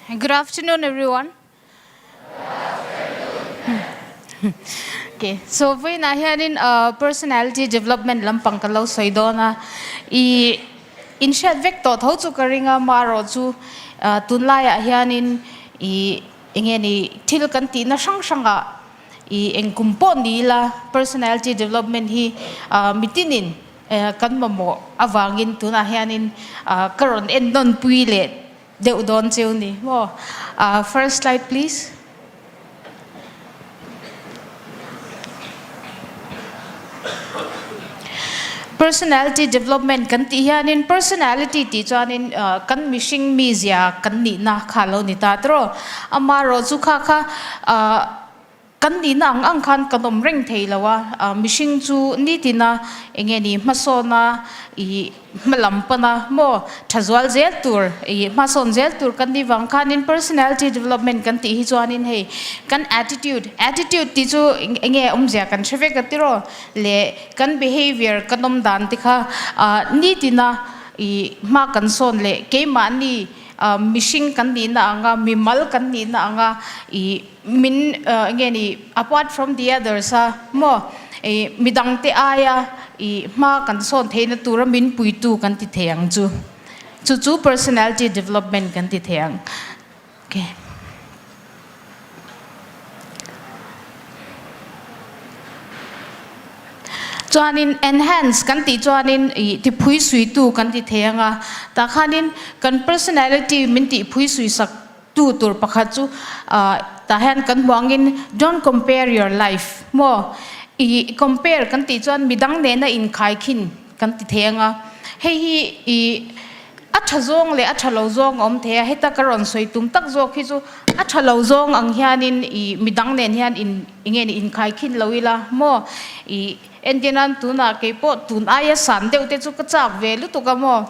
Good afternoon everyone. Okay, so vawiinah hianin personality development lampang ka lo sawi dawn a, i inhriat vek tawh tho chu ka ring a, marawh chu tunlaiah hianin i enge ni thil kan tihna hrang hrangah i eng kum pawh ni ila personality development hi mitinin kan mamawh avangin tunah hianin ka rawn en nawn pui leh deuh dawn cheu ni maw first slide please. Personality development kan tih hianin personality tih chuanin kan mihring mizia kan nihna kha lo ni ta tawh amaherawh chu kha kha Kan nihna ang ang khan kan awm reng thei lo a, mihring chu nitina eng nge ni hmasawna ih hmalam pana maw tha zual zel tur ih hmasawn zel tur kan nih vang khanin personality development kan tih hi chuanin hei kan attitude, attitude tih chu eng nge awmzia kan hre vek a tiraw leh kan behaviour kan awm dan te kha nitina ih hma kan sawn leh keimahni mihring kan nihna anga mimal kan nihna anga ih Min nge ni apart from the others a maw i midang te aia i hma kan sawn theihna tura min puitu kan ti thei ang chu. Chu chu personality development kan ti thei ang. Okay. Chuanin enhance kan tih chuanin i tiphui suitu kan ti thei ang a, tah khanin kan personality min tihphui suisak Tu tur pakhat chu tah hian kan hmu angin don't compare your life maw i compare kan tih chuan midang nena inkhai khin kan ti thei anga hei hi i a tha zawng leh a tha lo zawng a awm thei a heta ka rawn sawi tum tak zawk hi chu a tha lo zawng ang hianin i midang nen hian in enge ni inkhai khin lo ila maw i Entirnan tunah kei pawh tun aia san deuh te chu ka chak ve lutuk a maw?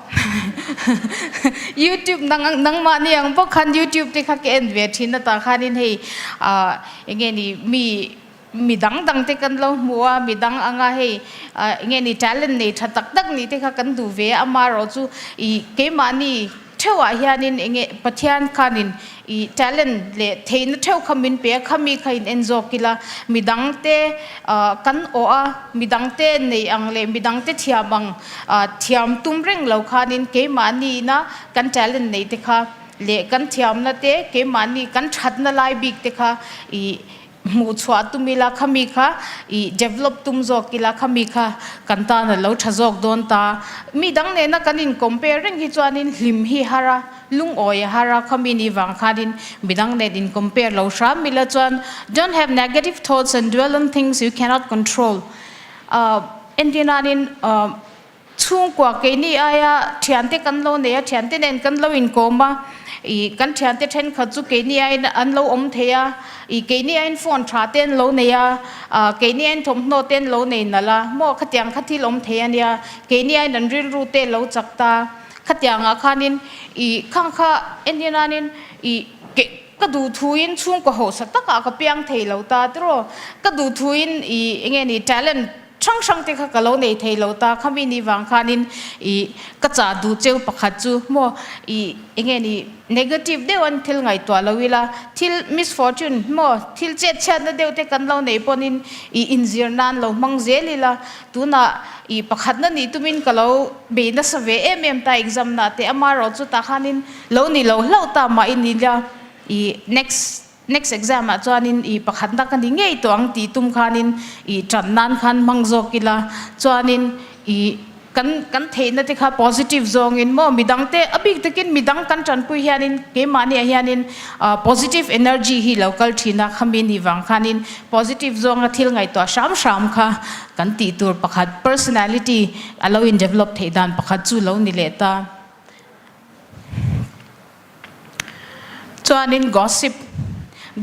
Youtube nang nangmahni ang bawk khan youtube te kha ka en ve thin a tah khanin hei ah eng nge ni mi mi dang dang te kan lo hmu a mi dang anga hei ah eng nge ni talent nei tha tak tak nih te kha kan duh ve a amaherawh chu ih keimahni Theuhah hianin enge Pathian khanin i talent leh theihna theuh kha min pe a, khami kha in en zawk ila, midangte kan awh a, midangte neih ang leh midangte thiam ang thiam tum reng lo khanin keimahniina kan talent neih te kha leh kan thiamna te keimahni kan thatna lai bik te kha i Hmuh chhuah tum ila khami kha i develop tum zawk ila khami kha kan tan a lo tha zawk dawn ta. Mi dang nena kan in compare reng hi chuanin hlim hi har a, lungawi a har a, khami ni vang khanin mi dang nen in compare lo hram ila chuan don't have negative thoughts and dwell on things you cannot control. Entirnanin Chhungkua keini aia thiante kan lo nei a, thiante nen kan lo inkawm a, ih kan thiante thenkhat chu keini aiin an lo awm thei a, ih keini aiin phone tha te an lo nei a, ah keini aiin thawmhnaw te an lo nei nalh a, maw khatiang kha thil awm thei a nia, keini aiin an rilru te lo chak ta, khatiangah khanin ih khang kha entir nanin ih ke ka duh thuin chhungkua hausa takah ka piang thei lo ta tiraw, ka duh thuin ih enge ni talent Hrang hrang te kha ka lo nei thei lo ta, khami ni vang khanin ih ka chah duh cheu pakhat chu maw ih enge ni negative deuh an thil ngaihtuah lo ila, thil misfortune maw thil chet chhiatna deuh te kan lo nei pawnin ih inzir nan lo hmang zel ila, tunah ih pakhatna nih tumin ka lo bei nasa ve em em ta exam na te amaherawh chu tah khanin lo ni lo hlauh ta mah i ni ila ih next Next exam ah chuanin i pakhatna ka ni ngei tawh ang tih tum khanin i tan nan khan hmang zawk ila chuanin i kan kan theihna te kha positive zawngin maw midang te a bik takin midang kan tanpui hianin keimahni ah hianin positive energy hi lo kal thin a khami nih vang khanin positive zawnga thil ngaihtuah hram hram kha kan tih tur pakhat personality a lo in develop theih dan pakhat chu lo ni leh ta. Chuanin gossip,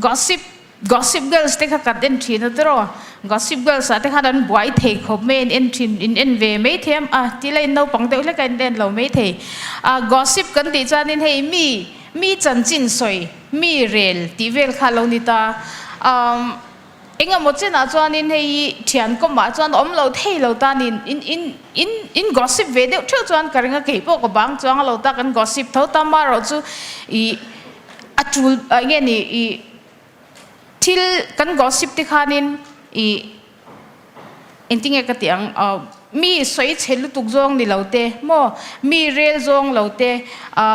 gossip, gossip girls te kha kan en thin a tiraw? Gossip girls ah te khan an buai thei khawp mai a, in en thin, in en ve mai thei a, a ti la in naupang deuh hlek a in en lo mai thei. Ah gossip kan tih chuanin hei mi, mi chanchin sawi, mi rel tih vel kha a lo ni ta. Umm. Engemaw chenah chuanin hei hi thian kawmah chuan awm lo thei lo tan in in in in in gossip ve deuh theuh chuan ka ring a, kei pawh ka bang chuang a lo ta kan gossip tho ta marawh chu ih A tul enge ni i thil kan gossip te khanin i engtinge ka tih ang mi sawi chhe lutuk zawng ni lo te maw mi rel zawng lo te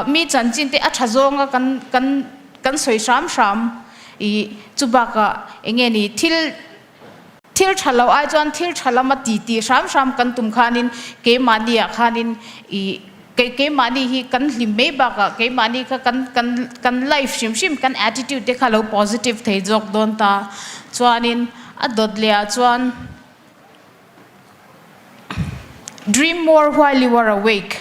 mi chanchin te a tha zawnga kan kan kan sawi hram hram i chubakah enge ni thil Thil tha lo ai chuan thil tha lama ti tih hram hram kan tum khanin keimahni ah khanin i keimahni hi kan hlim mai bakah keimahni kha kan kan kan life hrim hrim kan attitude te kha lo positive thei zawk dawn ta. Chuanin a dawt leh ah chuan dream more while you are awake.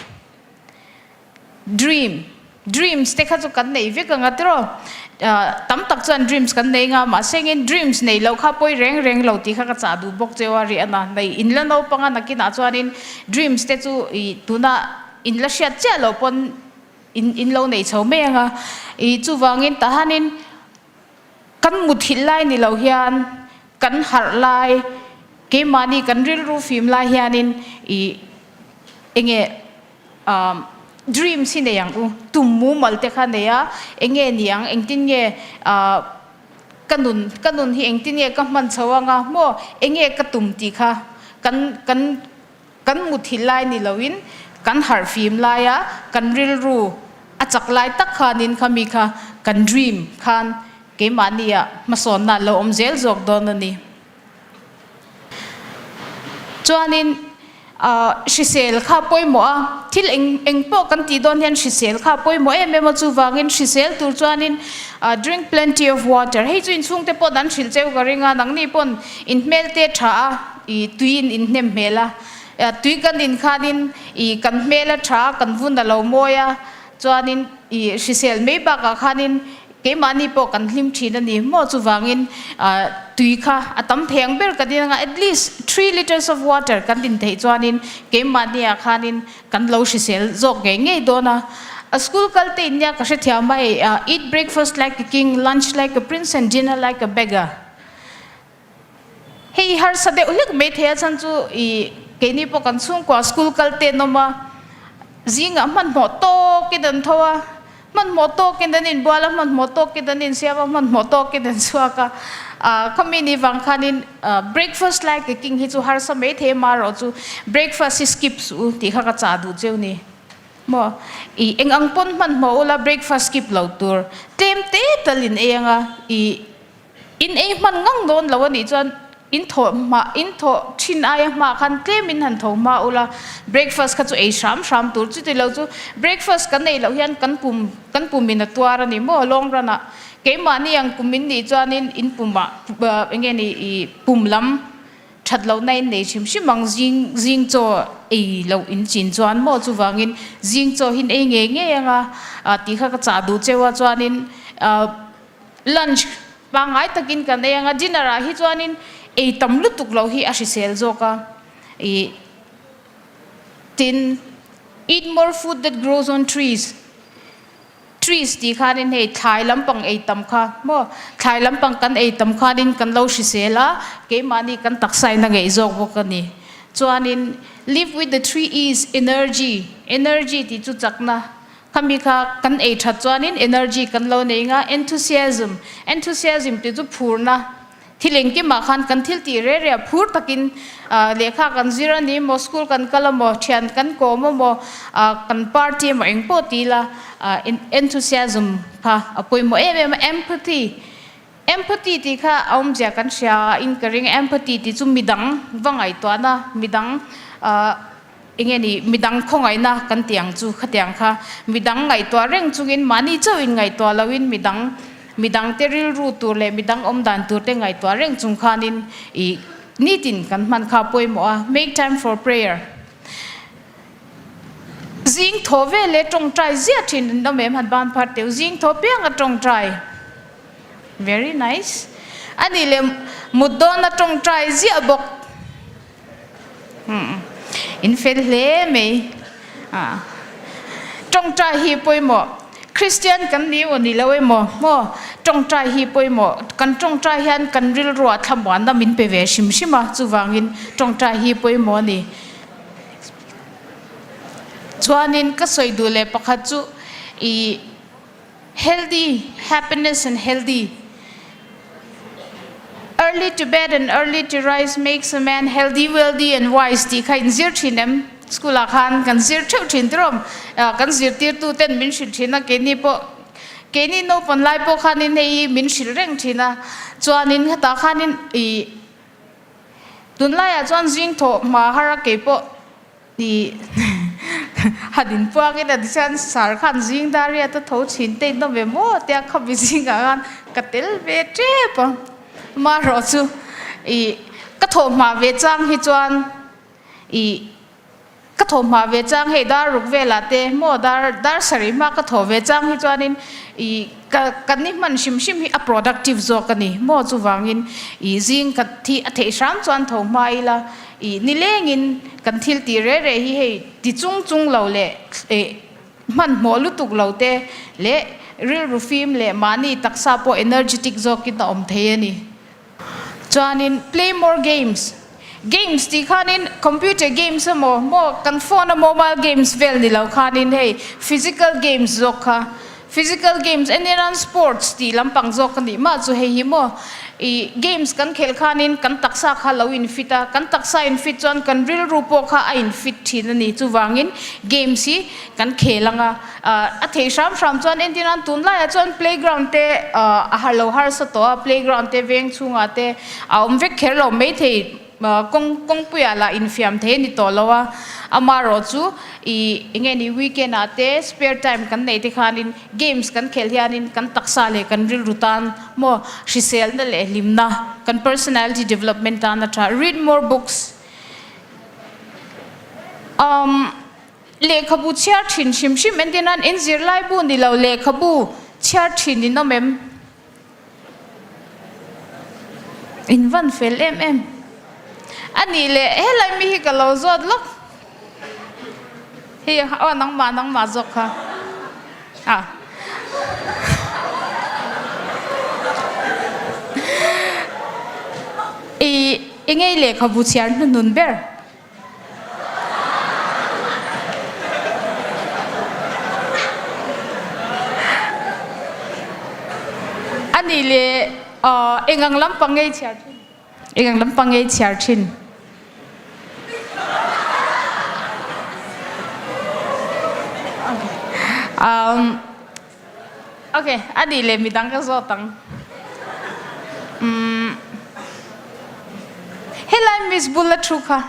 Dream, Dreams te kha chu kan nei vek ang a tiraw? Tam tak chuan dreams kan nei nga mahse engin dreams nei loh kha pawi reng reng lo tih kha ka chah duh bawk cheu a ri a na. Nei in la naupang a nakinah chuanin dreams te chu ih tuna in la hriat chiah loh pawn in in lo nei chho mai ang a. Ih chuvangin tahanin kan muthilh lai ni lo hian kan harh lai keimahni kan rilru fim lai hianin ih enge Dreams hi nei ang u, tum mumal te kha nei a, eng nge ni ang, engtin nge ka nun, ka nun hi engtin nge ka hman chho anga maw, eng nge ka tum tih kha kan kan kan muthilh lai ni loin kan harh fim laia kan rilru a chak lai tak khanin khami kha kan dream khan keimahnia hmasawnna lo awm zel zawk dawn a ni. Chuanin hrisel kha pawimawh a, thil eng eng pawh kan tih dawn hian hrisel kha pawimawh em em a, chuvangin hrisel tur chuanin drink plenty of water hei chu inchhungte pawh an hrilh cheu ka ring a, nangni pawn in hmel te tha a, ih tuiin in hnem hmel a, tui kan in khanin ih kan hmel a tha a, kan vun a lo mawi a, chuanin ih hrisel mai bakah khanin Keimahni pawh kan hlim thin a ni maw? Chuvangin tui kha a tam thei ang ber kan in anga at least three litres of water kan in theih chuanin keimahniah khanin kan lo hrisel zawk ngei ngei dawn a. A school kal te in nia ka hrethiam a hei eat breakfast like a king, lunch like a prince and dinner like a beggar. Hei harsa deuh hlek mai thei a chhan chu ih keini pawh kan chhungkua school kal te an awm a, zingah hmanhmawh tawkin an tho a, hmanhmawh tawkin an inbual a, hmanhmawh tawkin an insiam a, hmanhmawh tawkin an chhuak a, ah khami ni vang khanin breakfast lai ka king hi chu harsa mai thei a marawh chu breakfast hi skip suh u tih kha ka chah duh cheu ni maw, ih eng ang pawn hmanhmawh ula breakfast skip lo tur tlem te tal in ei anga ih. In ei hman ngang dawn lo a nih chuan in thawh hma, in thawh thin aia hma khan tlem in han tho hma ula, breakfast kha chu ei hram hram tur. Chuti lo chu breakfast kan ei loh hian kan pum, kan pum in a tuar a ni maw long run ah. Keimahni ang kum in nih chuanin in pumah eng nge ni i pum lam that lohna in nei hrim hrim ang zing, zing chaw ei loh in chin chuan maw chuvangin zing chaw hi in ei ngei ngei anga tih kha ka chah duh cheu a chuanin Lunch pangngai takin kan ei ang a, dinner ah hi chuanin ei tam lutuk loh hi a hrisel zawk a, ih tin eat more food that grows on trees, trees tih khanin hei thlai lampang ei tam kha maw, thlai lampang kan ei tam khanin kan lo hrisel a, keimahni kan taksa in a ngeih zawk bawk a ni. Chuanin live with the three E's, energy, energy tih chu chakna Khami kha kan ei that chuanin energy kan lo nei nga, enthusiasm, enthusiasm tih chu phurna, thil engkimah khan kan thil tih reh reh a phur takin lehkha kan zir a ni maw, school kan kal a maw, thian kan kawm a maw, kan party emaw eng pawh ti ila enthusiasm kha a pawimawh em em a, empathy, empathy tih kha a awmzia kan hria a in ka ring, empathy tih chu midang va ngaihtuahna, midang Enge ni, midang khawngaihna kan ti ang chu khatiang kha midang ngaihtuah reng chungin mahni chauh in ngaihtuah loin midang midang te rilru tur leh midang awm dan tur te ngaihtuah reng chung khanin ih nitin kan hman kha pawimawh a, make time for prayer. Zing thaw vel leh tawngtai ziah thin an awm em han ban phar teu zing thaw piang a tawngtai very nice anih leh mut dawn a tawngtai ziah bawk. In fel hle mai. Tawngtai hi pawimawh. Kristian kan ni emaw ni lo emaw maw tawngtai hi pawimawh. Kan tawngtai hian kan rilruah thlamuanna min pe ve hrim hrim a, chuvangin tawngtai hi pawimawh a ni. Chuanin ka sawi duh leh pakhat chu ih. Healthy, happiness and healthy. Early to bed and early to rise makes a man healthy, wealthy and wise tih kha in zir thin em? School ah khan kan zir theuh thin tirawm. Kan zirtirtu ten min hrilh thin a, keini pawh keini naupan lai pawh khanin hei hi min hrilh reng thin a. Chuanin hetah khanin ih tunlaiah chuan zing thawh hma har a keipawh Tih han inpuangin a tichuan sar khan zing dar riat a tho thin te in awm ve maw tia khawpi zingah khan ka tel ve tep a, amaherawh chu ih ka thawhhma ve chang hi chuan ih ka thawhhma ve chang hei dar ruk velah te maw dar dar sarih hma ka thawh ve chang hi chuanin ih ka kan ni hman hrim hrim hi a productive zawk a ni maw chuvangin ih zing ka thi a theih hram chuan tho hma ila. Ih nilengin kan thil tih reh reh hi hei ti chung chung lo leh eh hmanhmawh lutuk lo te leh rilru fim leh mahni taksa pawh energetic zawkin a awm thei a ni. Chuanin play more games, games tih khanin computer games emaw maw kan phone a mobile games vel ni lo khanin hei physical games zawk kha Physical games eniran sports tih lampang zawk a nih mah chu hei hi maw ih games kan khelh khanin kan taksa kha lo in fit a, kan taksa in fit chuan kan rilru pawh kha a in fit thin a ni. Chuvangin games hi kan khel ang a, a theih hram hram chuan entiran tunlaiah chuan playground te a har lo harsa tawh a, playground te veng chhungah te a awm vek kher lo maithei. Kawng kawngpuiah lah infiam thei a ni tawh lo a, amaherawh chu ih eng nge ni weekend ah te spare time kan neih te khanin games kan khelh hianin kan taksa leh kan rilru tan maw hriselna leh hlimna kan personality development tan a tha. Read more books Um lehkhabu chhiar thin hrim hrim entir nan in zirlaibu ni lo lehkhabu chhiar thin in awm em? In van fel em em. A nih leh helai mi hi ka lo zawt lawk. Hei aw nangmah nangmah zawk kha. Ah. I i ngei lehkhabu chhiar hnuhnun ber. A nih leh eng ang lampang ngei chhiar thin? Eng ang lampang ngei chhiar thin? Um, okay, a nih leh midang ka zawt ang. Um, helai Miss bula thu kha.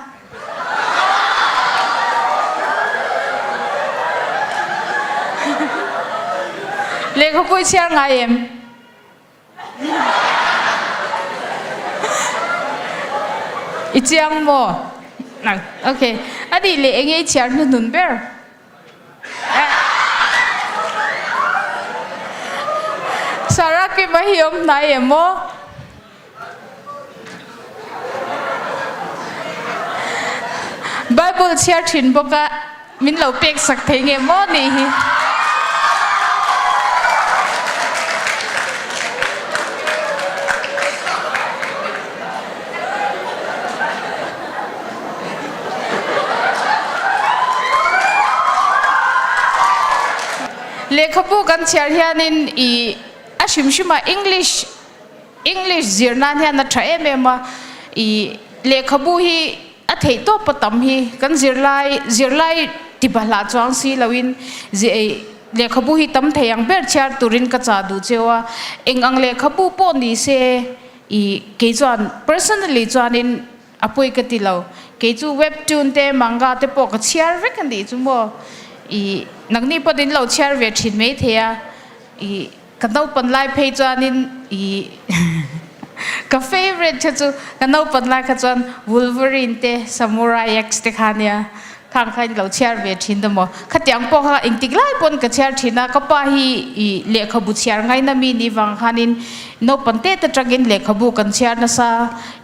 Lehkhapu i chhiar ngai em? I chiang maw? Okay. A nih leh enge i chhiar hnuhnun ber? Sarah Kima hi awm hnai em maw? Bible chhiar thin bawk a, min lo pek sak thei nge maw nih hi. Lehkhabu kan chhiar hianin ih a hrim hrim a English English zir nan hian a tha em em a, ih lehkhabu hi a theih tawp a tam hi kan zirlai zirlai ti bahlah chuang si loin lehkhabu hi tam thei ang ber chhiar turin ka chah duh cheu a, eng ang lehkhabu pawh ni se ih kei chuan personally chuanin a pawi ka ti lo, kei chu webtoon te manga te pawh ka chhiar vek a nih chu maw, ih nangni pawh in lo chhiar ve thin maithei a, ih. Ka naupan lai phei chuanin i ka favourite kha chu ka naupan lai kha chuan Wolverine te Samurai X te kha ania khang kha in lo chhiar ve thin ta maw khatiang pawh kha engtik lai pawn ka chhiar thin a ka pa hi i lehkhabu chhiar ngaina mi ni vang khanin naupan tet atangin lehkhabu kan chhiar nasa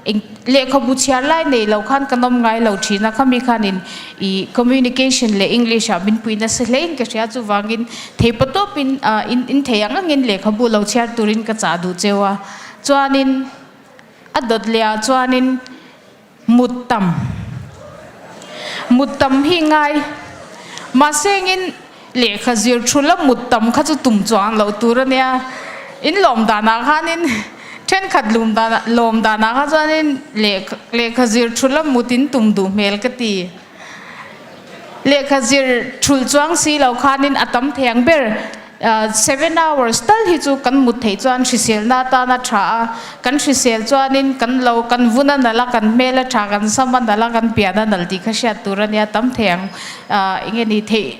eng lehkhabu chhiar lai nei lo khan ka nawm ngai lo thin a khami khanin Ih communication leh English ah min pui nasa hle in ka hria chuvangin thei paw tawpin ah in in thei ang angin lehkhabu lo chhiar turin ka chah duh cheu a chuanin a dawt leh ah chuanin mut tam mut tam hi ngai mahse engin. Lehkha zir thu la mut tam kha chu tum chuang loh tur a nia. In lawm danah khanin thenkhat lum danah lawm danah kha chuanin lehkha lehkha zir thu la mut in tum duh hmel ka ti. Lehkha zir thulh chuang si lo khanin a tam thei ang ber. Seven hours tal hi chu kan mut theih chuan hriselna atan a tha a, kan hrisel chuanin kan lo kan vun a nalh a, kan hmel a tha, kan sam a nalh a, kan pian a nalh tih kha hriat tur a nia tam thei ang. Eng nge ni theih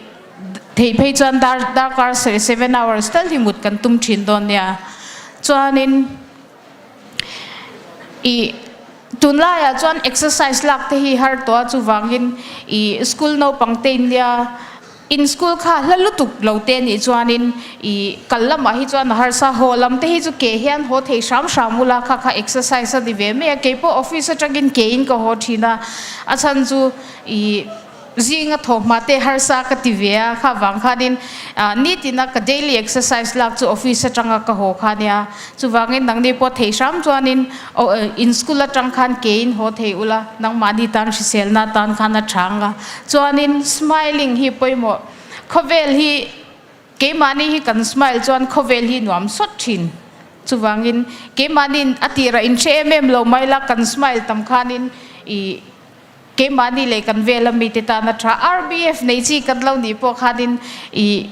theih phei chuan dar darkar seven hours tal hi mut kan tum thin dawn nia. Chuanin ih tunlaiah chuan exercise lak te hi har tawh a chuvangin ih school naupang te in nia In school kha hla lutuk lo te nih chuanin i kal lamah hi chuan a harsa haw lam te hi chu ke hian haw thei hram hram ula kha kha exercise a ni ve mai a, keipawh office atangin ke in ka haw thin a, a chhan chu i zinga thawhhma te harsa ka ti ve a, kha vang khanin nitina ka daily exercise lak chu office atanga ka haw kha nia, chuvangin nangni pawh thei hram chuanin In school atang khan ke in haw thei ula, nangmahni tan hriselna tan khan a tha ang a. Chuanin smiling hi pawimawh, khawvel hi keimahni hi kan smile chuan khawvel hi nuam sawt thin. Chuvangin keimahni a tirah in hre em em lo mai la, kan smile tam khanin ih keimahni leh kan vela mite tan a tha. RBF nei chi kan lo nih pawh khanin ih.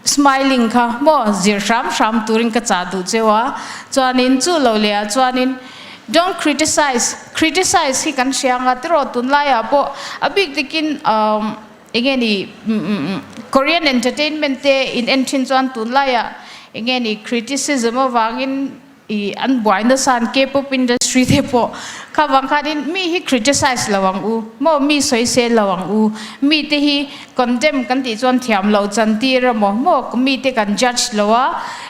Smiling kha maw zir hram hram turin ka chah duh cheu a, chuanin chu lo leh ah chuanin don't criticize, criticize hi kan hria anga tiraw tunlaiah pawh a bik takin umm enge ni Korean entertainment te in en thin chuan tunlaiah enge ni criticism avangin I an buai nasa an K-pop industry te pawh kha vang khanin mi hi criticize lo ang u maw mi sawi sel lo ang u mi te hi condemn kan tih chuan thiam loh chan tir emaw maw mi te kan judge lo a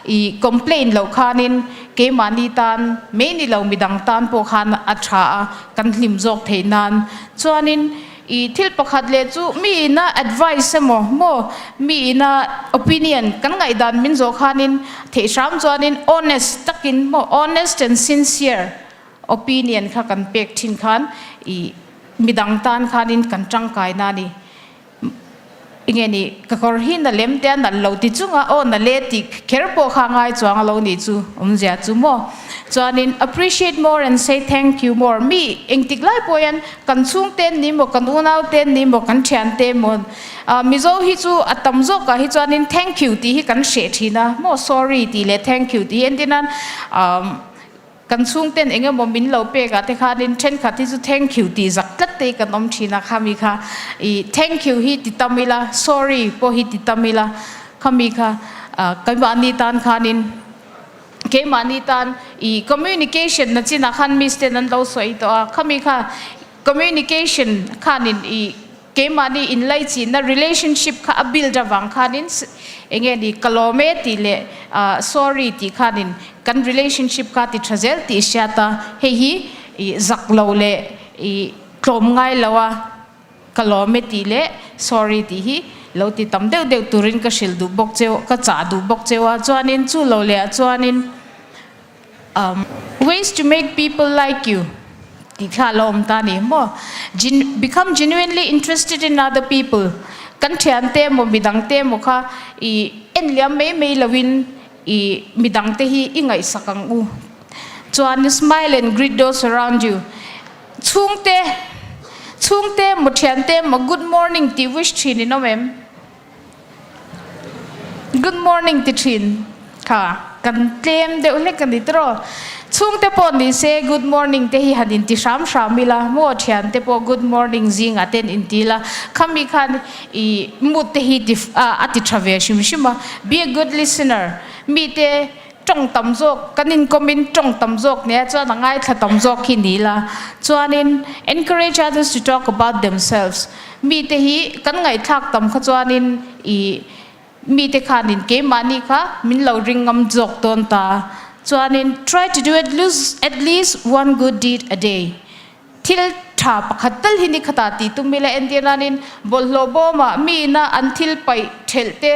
i complain loh khanin keimahni tan mai ni lo midang tan pawh khan a tha a kan hlim zawk theih nan chuanin I thil pakhat leh chu mi ina advice emaw maw mi ina opinion kan ngaihdan min zawh khanin theih hram chuanin honest takin maw honest and sincere opinion kha kan pek thin khan i midang tan khanin kan tangkai na a ni. Enge ni ka kawr hi na lem te a nalh lo ti chunga aw na le tih kher pawh kha ngai chuang a lo nih chu awmzia chu maw. Chuanin appreciate more and say thank you more mi engtik lai pawh hian kan chhungte an ni maw kan unaute an ni maw kan thiante maw ah Mizo hi chu a tam zawkah hi chuanin thank you tih hi kan hreh thin a maw sorry tih leh thank you tih hi entirnan ah Kan chhungten eng emaw min lo pek ah te khanin thenkhat hi chu thank you tih zak tlat te hi kan awm thin a, khami kha ih thank you hi ti tam ila, sorry pawh hi ti tam ila, khami kha keimahni tan khanin keimahni tan ih communication na chinah khan miss ten an lo sawi tawh a, khami kha communication khanin ih Keimahni inlaichinna, relationship, kha a build avang khanin enge ni ka lawm e tih leh sorry tih khanin kan relationship kha ti tha zel tih hriat a, hei hi ih zak lo leh ih tlawm ngai lo a ka lawm e tih leh sorry tih hi lo ti tam deuh deuh turin ka hrilh duh bawk cheu ka chah duh bawk cheu a, chuanin chu lo leh ah chuanin. Ways to make people like you tih thla la awm ta ni maw? Become genuinely interested in other people kan thiante emaw midang te emaw kha i en liam mai mai loin i midang te hi i ngaihsak ang u. Chuan smile and greet those around you chhungte chhungte emaw thiante emaw good morning tih wish thin in awm em? Good morning ti thin kha kan tlem deuh hlek a ni tawh. Chhungte pawh ni se good morning te hi han inti hram hram ila maw thiante pawh good morning zingah te an inti ila khami khan i mood te hi ti a ti tha ve hrim hrim a. Be a good listener mite tawng tam zawk kan inkawm in tawng tam zawk nia chuan a ngaithla tam zawk hi ni ila chuanin encourage others to talk about themselves. Mite hi kan ngaihthlak tam kha chuanin ih mite khanin keimahni kha min lo ring ngam zawk dawn ta. Chuanin try to do at least at least one good deed a day. Thil tha pakhat tal hi ni khatah tih tum ila entir nanin bawlhhlawh bawmah miina an thil paih thelh te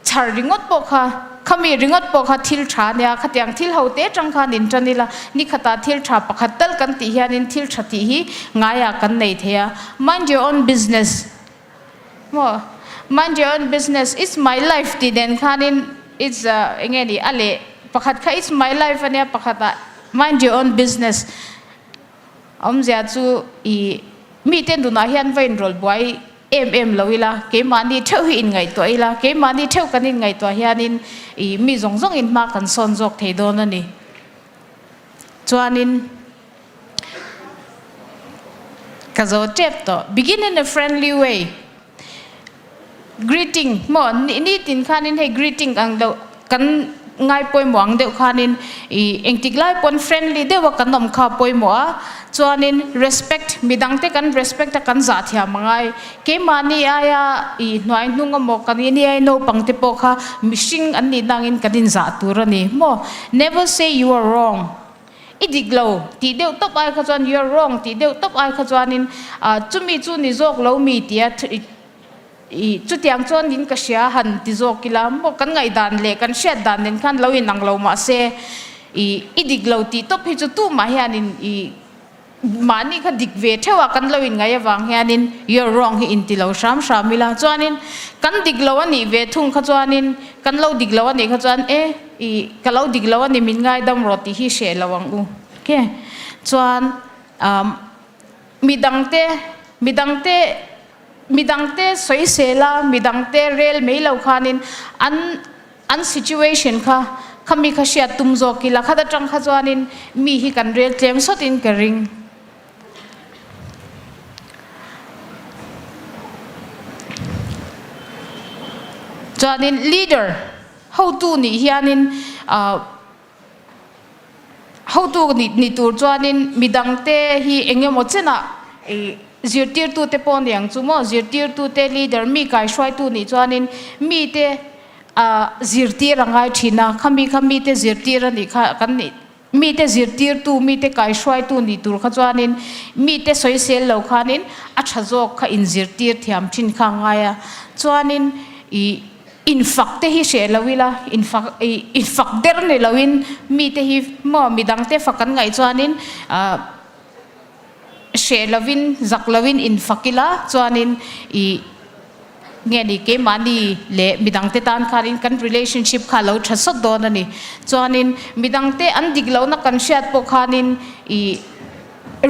Chhar ringawt pawh kha, khami ringawt pawh kha thil tha ania, khatiang thil ho te atang khan in tan ila, nikhatah thil tha pakhat tal kan tih hianin thil tha tih hi ngaiah kan nei thei a, mind your own business maw? Mind your own business, it's my life tih nen khanin it's eng nge ni a leh pakhat kha it's my life a nia pakhatah mind your own business awmzia chu ih mite nunah hian va inrawlh buai em em lo ila, keimahni theuh hi inngaihtuah ila, keimahni theuh kan inngaihtuah hianin ih mi zawng zawngin hma kan sawn zawk thei dawn a ni. Chuanin ka zo tep tawh. Begin in a friendly way. Greeting maw nitin khanin hei greeting ang deuh kan ngai pawimawh ang deuh khanin ih engtik lai pawn friendly deuha kan awm kha pawimawh a. Chuanin respect midangte kan respect a kan zah thiam a ngai. Keimahni aia ih hnuai hnung emaw kan ni ai naupang te pawh kha mihring an nih nangin kan inzah tur a ni maw. Never say you are wrong. I dik lo tih deuh tawp ai kha chuan you are wrong tih deuh tawp ai kha chuanin chumi chu ni zawk lo mi tia i chutiang chuan in ka hria han ti zawk ila maw kan ngaihdan leh kan hriat dan nen khan lo inang lo mahse i i dik lo tih tawp hi chu tumah hianin i Mahni kha dik ve theuh a kan lo inngaih avang hianin you're wrong hi inti lo hram hram ila. Chuanin kan dik lo a nih ve thung kha chuanin kan lo dik lo a nih kha chuan e ih ka lo dik lo a ni min ngaidam rawh tih hi hreh lo ang u. Okay. Chuan umm midangte midangte midangte sawisel a midangte rel mai lo khanin an An situation kha khami kha hriat tum zawk ila khat atang kha chuanin mi hi kan rel tlem sawtin ka ring. Chuanin leader hotu nih hianin ah Hotu ni tur chuanin midangte hi eng emaw chenah ih zirtirtute pawh ni ang chu maw, zirtirtute leader mi kaihruaitu nih chuanin mite ah zirtir a ngai thin a, khami kha mite zirtir a nih kha kan nih mite zirtirtu mite kaihruaitu nih tur kha chuanin mite sawisel lo khanin a tha zawk kha inzirtir thiam thin kha a ngai a, chuanin ih. Infak te hi hreh lo ila, infak ih infak der ni loin mite hi maw midangte fak an ngaih chuanin ah hreh lovin zak loin infak ila chuanin ih nge ni keimahni leh midangte tan khanin kan relationship kha a lo tha sawt dawn a ni. Chuanin midangte an dik lohna kan hriat pawh khanin ih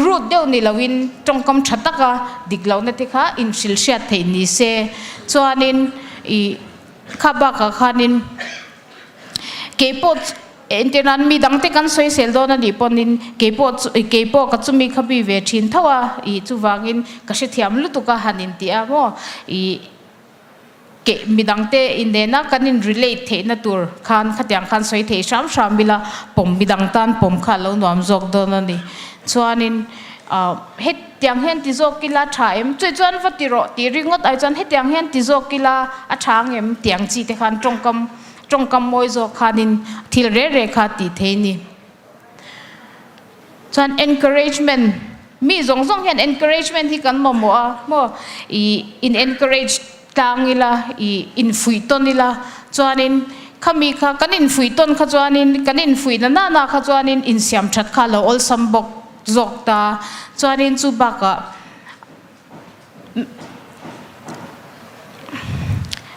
Root deuh ni loin tawngkam tha taka dik lohna te kha inhrilh hriat theih ni se. Chuanin ih kha bakah khanin keipawh entirnan mi dangte kan sawisel dawn a nih pawnin keipawh chu keipawh ka chumi kha mi ve thin tho a ih chuvangin ka hrethiam lutuk a han inti a maw ih Keh midangte inena kan in relate theihna tur khan khatiang khan sawi thei hram hram ila pawm midang tan pawm kha a lo nuam zawk dawn a ni. Chuanin ah hetiang hian ti zawk ila tha em? Chuai chuan va ti rawh tih ringawt ai chuan hetiang hian ti zawk ila a tha ang em? Tih ang chi te khan tawngkam tawngkam mawi zawk khanin thil reh reh kha tih thei a ni. Chuan encouragement, mi zawng zawng hian encouragement hi kan mamawh a maw, ih in encourage tlang ila, ih infuih tawn ila, chuanin khami kha kan infuih tawn kha chuanin kan infuih na na na kha chuanin insiam that kha a lo awlsam bawk zawk ta, chuanin chu bakah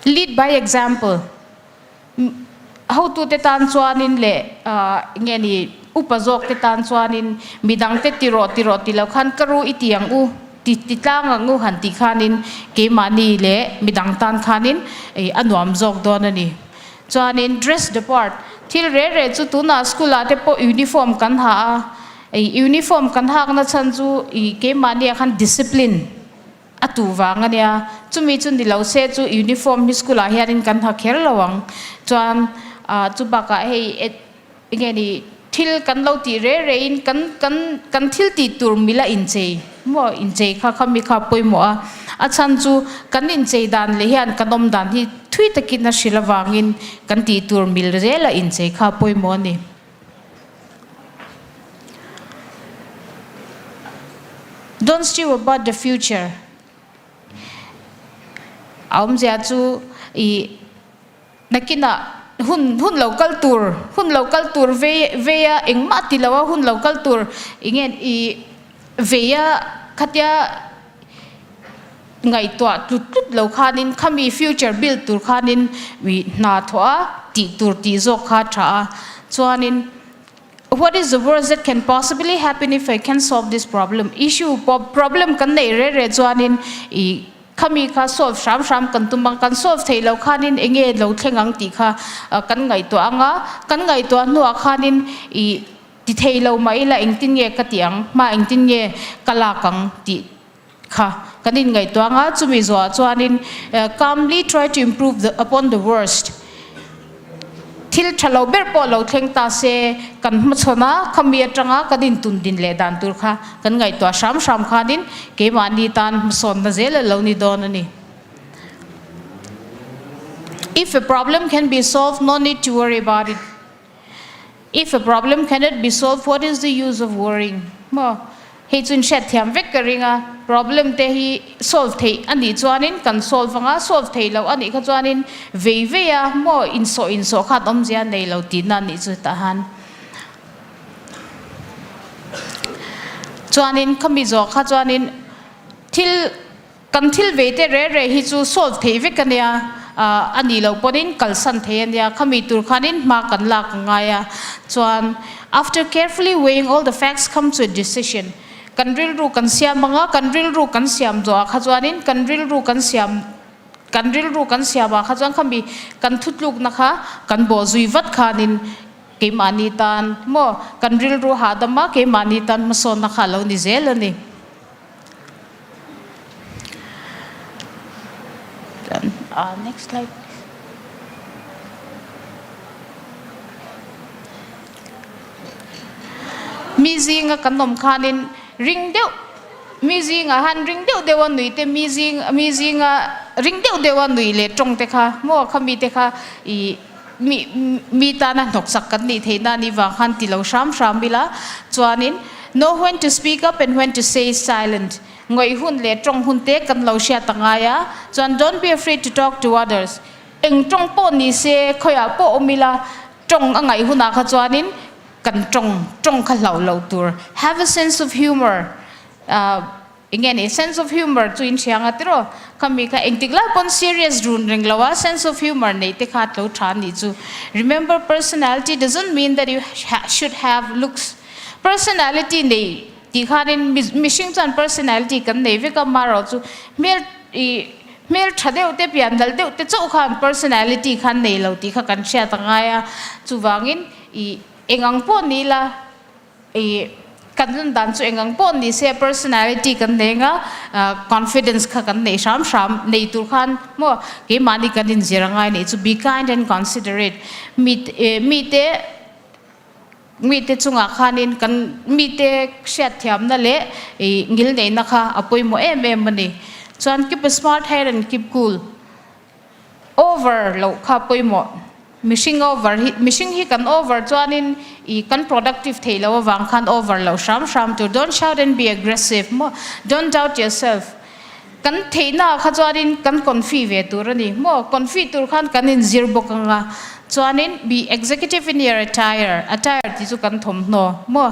lead by example. Hotute tan chuanin leh nge ni upa zawkte tan chuanin midangte ti rawh ti rawh ti lo khan ka ru i ti ang u ti ti tlang ang u han tih khanin keimahni leh midang tan khanin a nuam zawk dawn a ni. Chuanin dress the part thil reh reh chu tunah school ah te pawh uniform kan ha a, uniform kan hakna chhan chu keimahni ah khan discipline A tu vang a nia, chumi chu ni lo se chu uniform hi school ah hianin kan ha kher lo ang. Chuan ah chu bakah hei enge ni thil kan lo tih reh reh in kan kan kan thil tih tur mila inchei maw inchei kha kha mi kha pawimawh a, a chhan chu kan inchei dan leh hian kan awm dan hi thui takin a hrilh avangin kan tih tur mil zela inchei kha pawimawh a ni. Don't stew about the future a awmzia chu ih nakinah hun hun lo kal tur hun lo kal tur vei vei a engmah ti lo a hun lo kal tur eng nge ih vei a khatia. Ngaihtuah tlut tlut lo khanin khami future build tur khanin ih hna thawh a tih tur tih zawk kha a tha a. Chuanin what is the worst that can possibly happen if I can solve this problem issue problem kan neih reh reh chuanin ih khami kha solve hram hram kan tum ang kan solve theih loh khanin eng nge lo thleng ang tih kha kan ngaihtuah ang a, kan ngaihtuah hnuah khanin ih ti thei lo mah ila engtin nge ka tih ang hma engtin nge ka lak ang tih Kha kan inngaihtuah anga chumi zawhah chuanin calmly try to improve the upon the worst thil tha lo ber pawh lo thleng ta se kan hmachhawn a khami atanga kan intun din leh dan tur kha kan ngaihtuah hram hram khanin keimahni tan hmasawnna zel a lo ni dawn a ni. If a problem can be solved no need to worry about it. If a problem cannot be solved, what is the use of worrying? Maw? Hei chu in hriat thiam vek ka ring a, problem te hi solve theih a nih chuanin kan solve anga, solve theih loh a nih kha chuanin vei vei a maw insawh insawh khan awmzia a nei lo tihna a nih chu tah han. Chuanin khami zawh kha chuanin thil Kan thil vei te re re hi chu solve theih vek a nia, a nih loh pawhin kalsan thei a nia, khami tur khanin hma kan lak a ngai a, chuan after carefully weighing all the facts come to a decision, kan rilru kan siam anga, kan rilru kan siam zawh ah kha chuanin kan rilru kan siam kan rilru kan siam ah kha chuan khami kan thutlukna kha kan bawh zui vat khanin keimahni tan maw kan rilru hahdam a keimahni tan hmasawnna kha a lo ni zel a ni. Next slide. Mi zinga kan awm khanin ring deuh mi zingah han ring deuh deuh a nui te mi zing mi zinga ring deuh deuh a nui leh tawng te kha maw khami te kha ih mi mi tana hnawksak kan nih theih na nih vang khan ti lo hram hram ila chuanin know when to speak up and when to stay silent ngawih hun leh tawng hun te kan lo hriat a ngai a chuan don't be afraid to talk to others eng tawng pawh ni se khawiah pawh awm ila tawng a ngaih hunah kha chuanin kan tawng tawng kha hlauh loh tur have a sense of humour ah Eng nge ni sense of humour chu in hria anga tiraw? Khami kha engtik lai pawn serious run reng lo a, sense of humour nei te kha tlo tha anih chu. Remember personality doesn't mean that you should have looks. Personality nei tih khanin mihring chuan personality kan nei vek a, marawh chu hmel ih hmel tha deuh te pian dal deuh te chauh khan personality khan nei lo tih kha kan hriat a ngai a, chuvangin ih eng ang pawh ni ila, I kan lan dan chu engang pawh ni se personality kan nei anga confidence kha kan neih hram hram nei tur khan maw keimahni kan inzir angai nih chu be kind and considerate mi mite mite chungah khanin kan mite hriatthiamna leh i ngil neihna kha a pawimawh em em a ni chuan keep a smart head and keep cool. Over loh kha pawimawh. Mihring over hi, mihring hi kan over chuanin i kan productive theih loh avang khan over loh hram hram tur. Don't shout and be aggressive maw. Don't doubt yourself. Kan theihna ah kha chuanin kan confi ve tur a ni maw. Confi tur khan kan inzir bawk anga. Chuanin be executive in your attire, attire tih chu kan thawmhnaw maw.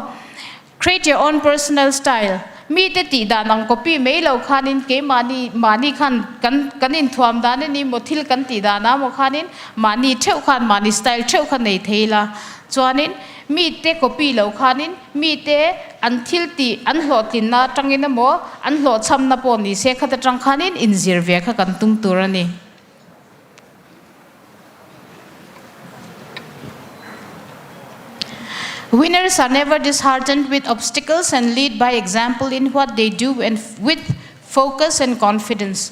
Create your own personal style, Mite tih dan ang copy mai lo khanin keimahni mahni khan kan kan inthuam dan a ni maw thil kan tih dan ah maw khanin mahni theuh khan mahni style theuh kha nei thei ila chuanin mite copy lo khanin mite an thil tih an hlawhtlinna atangin emaw an hlawhchhamna pawh ni se khat atang khanin inzir ve kha kan tum tur a ni. Winners are never disheartened with obstacles and lead by example in what they do and with focus and confidence.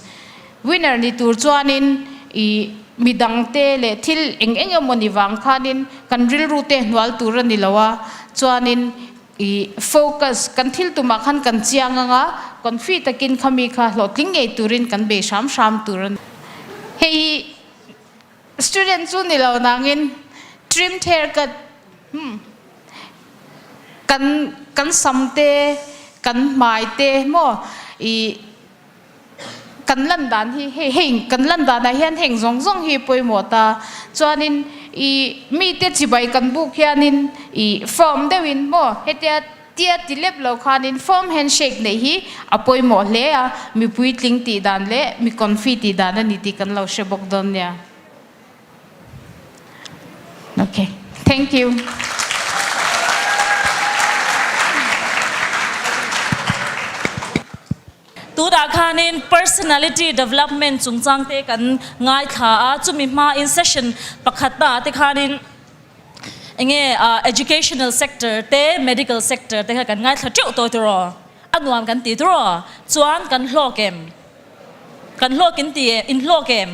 Winner ni tur chuanin i midangte leh thil eng eng emaw ni vang khanin kan rilru te hnual tur a ni lo a, chuanin i focus kan thil tumah khan kan chiang anga confi takin khami kha hlawhtling ngei turin kan bei hram hram tur a ni. Hei hi student chu ni lo nangin trimmed haircut hmm kan kan sam te kan hmai te maw ih kan lan dan hi hei hei kan lan danah hian heng zawng zawng hi pawimawh ta chuanin ih mite chibai kan buk hianin ih form deuhin maw hetia. Tia ti lep lo khanin firm handshake neih hi a pawimawh hle a, mi puitling tih dan leh mi confi tih dan a ni tih kan lo hre bawk dawn nia. Ok, thank you. Tunah khanin personality development chungchang te kan ngaithla a, chumi hmain session pakhatnaah te khanin enge educational sector te medical sector te kha kan ngaithla teuh tawh tiraw? A nuam kan ti tiraw? Chuan kan hlawk em? Kan hlawk in ti em? In hlawk em?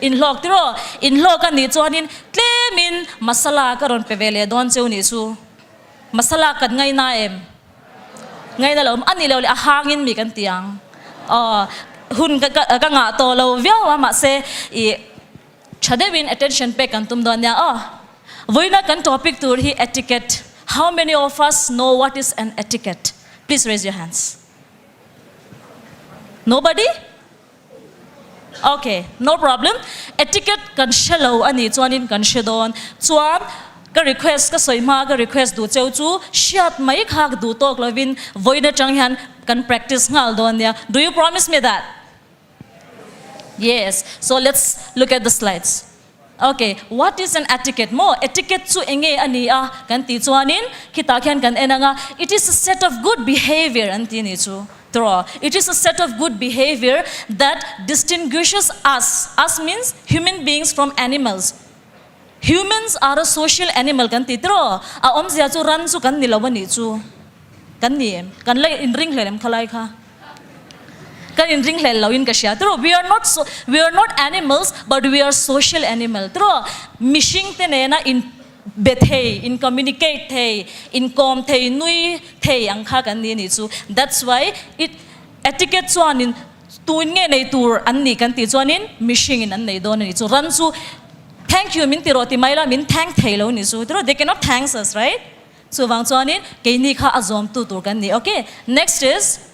In hlawk tiraw? In hlawk a nih chuanin tlemin masala ka rawn pe ve leh dawn cheu nih chu. Masala kan ngaina em? Ngaina lo a ni lo leh a hangin mi kan ti ang. Aw hun ka ka ngah tawh lo viau a mahse ih tha deuhin attention pek kan tum dawn nia aw. Vawiina kan topic tur hi etiquette. How many of us know what is an etiquette? Please raise your hands. Nobody? Ok, no problem. Etiquette kan hre lo a nih chuanin kan hre dawn. Chuan ka request, ka sawi hma ka request duh cheu chu hriat mai kha ka duh tawk lovin vawiin atang hian kan practice nghal dawn nia. Do you promise me that? Yes. So let's look at the slides. Ok, what is an etiquette maw? Etiquette chu enge a ni a kan tih chuanin khitah khian kan en ang a, it is a set of good behaviour an ti ni chu tawh. It is a set of good behaviour that distinguishes us, us means human beings from animals. Humans are a social animal kan ti tiraw? A awmzia chu ran chu kan ni lo a nih chu. Kan ni em? Kan la inringhlel em khalai kha? Kan inringhlel lo in ka hria tiraw? We are not so, we are not animals but we are social animal tiraw? Mihring te nena in be thei, in communicate thei, in kawm thei, nui thei ang kha kan ni a nih chu. That's why it etiquette chuanin tun nge nei tur an nih kan tih chuanin mihringin an nei dawn a nih chu. Ran chu thank you min ti rawh ti mai la min thank thei lo a nih chu tiraw? They cannot thanks us right? Chuvang chuanin keini kha a zawmtu tur kan ni. Ok, next is,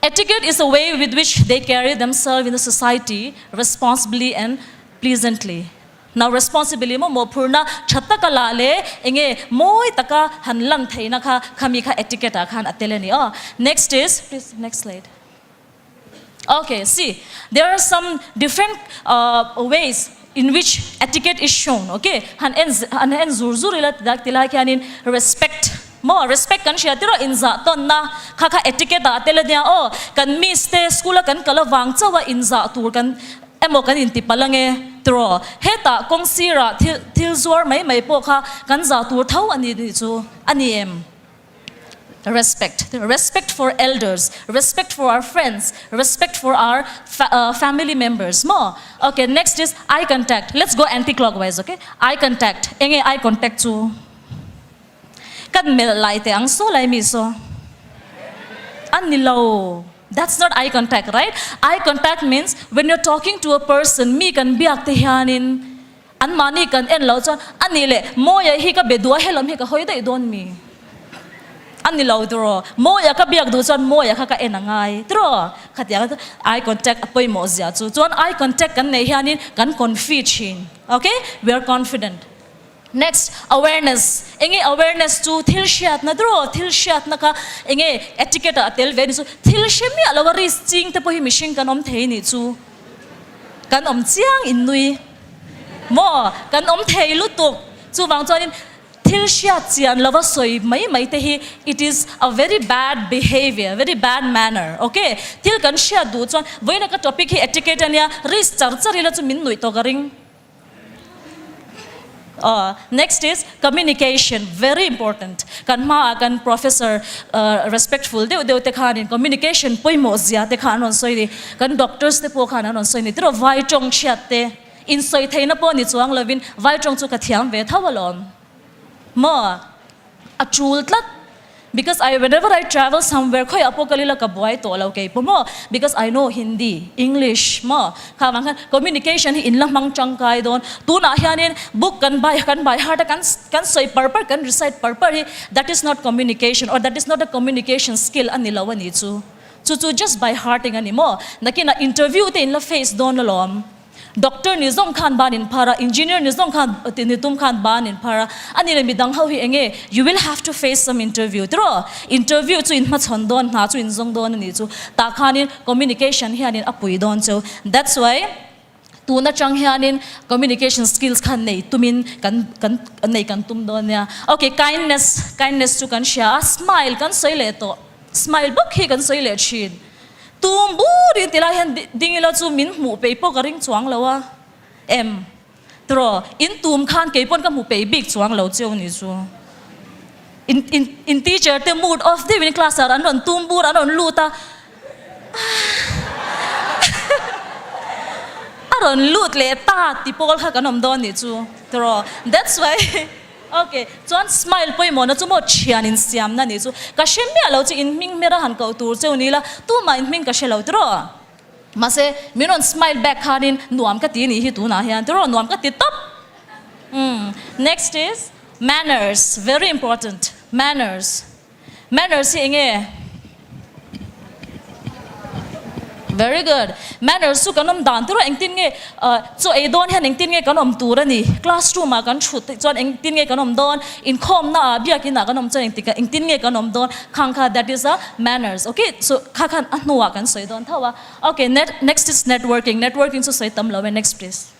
Etiquette is a way with which they carry themselves in the society responsibly and pleasantly. Now responsibly maw mawhphurhna tha taka lah leh enge mawi taka han lan theihna kha khami kha etiquette ah khan a tel a ni aw. Next is, please next slide. Ok, see, there are some different ways in which etiquette is shown, ok, han en han en zur zur ila ti dak tilai khianin respect maw respect kan hria tirh a inzah tawnna kha kha etiquette ah a tel ania aw, kan miss te school a kan kal avang chauh a inzah tur kan emaw kan inti palh ange tiraw, hetah kawng sirah thil thil zuar mai mai pawh kha kan zah tur tho a ni tih chu a ni em? Respect, respect for elders, respect for our friends, respect for our family members maw? Ok, next is eye contact, let's go anti clockwise ok, eye contact, enge eye contact chu? Kan melh lai teh ang saw lai mi saw? A ni lo, that's not eye contact right? Eye contact means when you're talking to a person, mi kan biak te hianin An mahni kan en loh chuan a nih leh Mawia hi ka be duh a helam hi ka hawi daih dawn mi? A ni lo tiraw? Mawia ka biak duh chuan Mawia kha ka en a ngai tiraw? Khatiang eye contact a pawimawh zia chu. Chuan eye contact kan neih hianin kan confi thin. Ok? We are confident. Next, awareness. Enge awareness chu thil hriatna tiraw? Thil hriatna kha enge etiquette ah a tel ve a ni chu. Thil hre miah lo a risk ching te pawh hi mihring kan awm thei nih chu. Kan awm chiang in nui maw? Kan awm thei lutuk. Chuvang chuanin thil hriat chian lova sawi mai mai te hi it is a very bad behaviour, very bad manner. Ok, thil kan hriat duh chuan vawiina ka topic hi etiquette ania, risk char char ila chu min nuih tawh ka ring. Aw, next is communication, very important. Kan hmaah kan professor respectful deuh deuh te khanin communication pawimawh zia te kha an rawn sawi ni. Kan doctors te pawh khan an rawn sawi ni. Tiraw vai tawng chhiat te insawi theihna pawh ni chuang lovin vai tawng chu ka thiam ve tho alawm. Maw? A tul tlat because I whenever I travel somewhere khawiah pawh kal ila ka buai tawh lo kei pawh maw because I know Hindi, English maw kha vang khan communication hi in la hmang tangkai dawn tunah hianin book kan bai kan by heart a kan kan sawi par par kan recite par par hi that is not communication or that is not a communication skill a ni lo a ni chu chu chu just by hearting a ni maw nakinah interview te in la face dawn alawm. Doctor ni zawng khan ban in phar a, engineer ni zawng khan ni tum khan ban in phar a, a ni leh midang ho hi eng nge you will have to face some interview tiraw? Interview chu in hmachhawn dawn, hna chu in zawng dawn a nih chu. Tah khanin communication hianin a pui dawn cheu. That's why tun atang hianin communication skills khan nei tumin kan kan nei kan tum dawn nia. Okay, kindness, kindness chu kan hria a, smile kan sawi leh tawh. Smile bawk hi kan sawi leh thin. Tum burin ti lai hian ding ila chu min hmuh peih pawh ka ring chuang lo a, em tiraw in tum khan kei pawn ka hmu peih bik chuang lo cheu ni chu. In in in teacher te mood off deuh in class ah an rawn tum bur an rawn lut a, a rawn lut leh ta ti pawl kha kan awm dawn nih chu tiraw that's why. Ok, chuan smile pawimawhna chu maw thian insiamna nih chu ka hre miah lo chu in hming hmera han koh tur cheu ni la, tumah in hming ka hre lo tiraw? Mahse, min rawn smile back khanin nuam ka ti nih hi tunah hian tiraw nuam ka ti tawp. Umm, next is manners, very important, manners. Manners hi enge? Very good. Manners chu kan awm dan tur a, engtin nge chaw ei dawn hian engtin nge kan awm tur a ni? Classroom ah kan thut chuan engtin nge kan awm dawn? Inkhawmna ah, biakin ah kan awm chuan engtik engtin nge kan awm dawn? Khang kha that is a manners. Okay, so kha khan a hnuah kan sawi dawn tho a. Okay, next is networking. Networking chu sawi tam lo e, next please.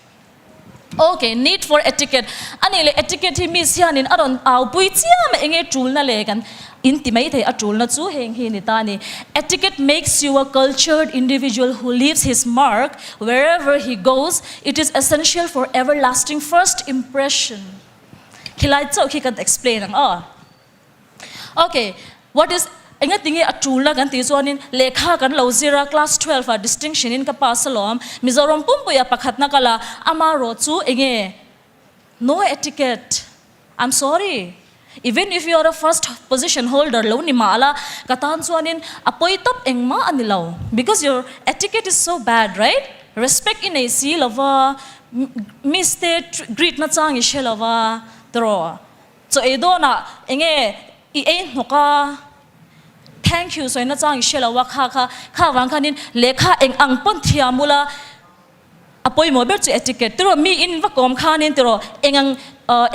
Ok, need for etiquette. A nih leh etiquette hi miss hianin a rawn au pui chiam a, enge tulna le kan in ti mai thei a tulna chu heng hi ni ta a ni. Etiquette makes you a cultured individual who leaves his mark wherever he goes, it is essential for everlasting first impression. Khilai chauh khi kan explain ang aw. Ok, what is, enga tinge a tul a kan tih chuanin lehkha kan lo zir a, class 12 ah distinction in ka pass alawm, Mizoram pumpuia pakhatna kal a, ama rawh chu enge no etiquette, I'm sorry, even if you are a first position holder lo ni mah la, ka tan chuanin a pawi tawp engmah a ni lo, because your etiquette is so bad right, respect i nei si lova, miss te greet na chang i hre lova, tiraw. Chaw ei dawnah enge i ei hnawk a, thank you sawi nachang i hre lo a, kha kha kha vang khanin lehkha eng ang pawn thiam ula a pawimawh ber chu etiquette tiraw mi in va kawm khanin tiraw eng ang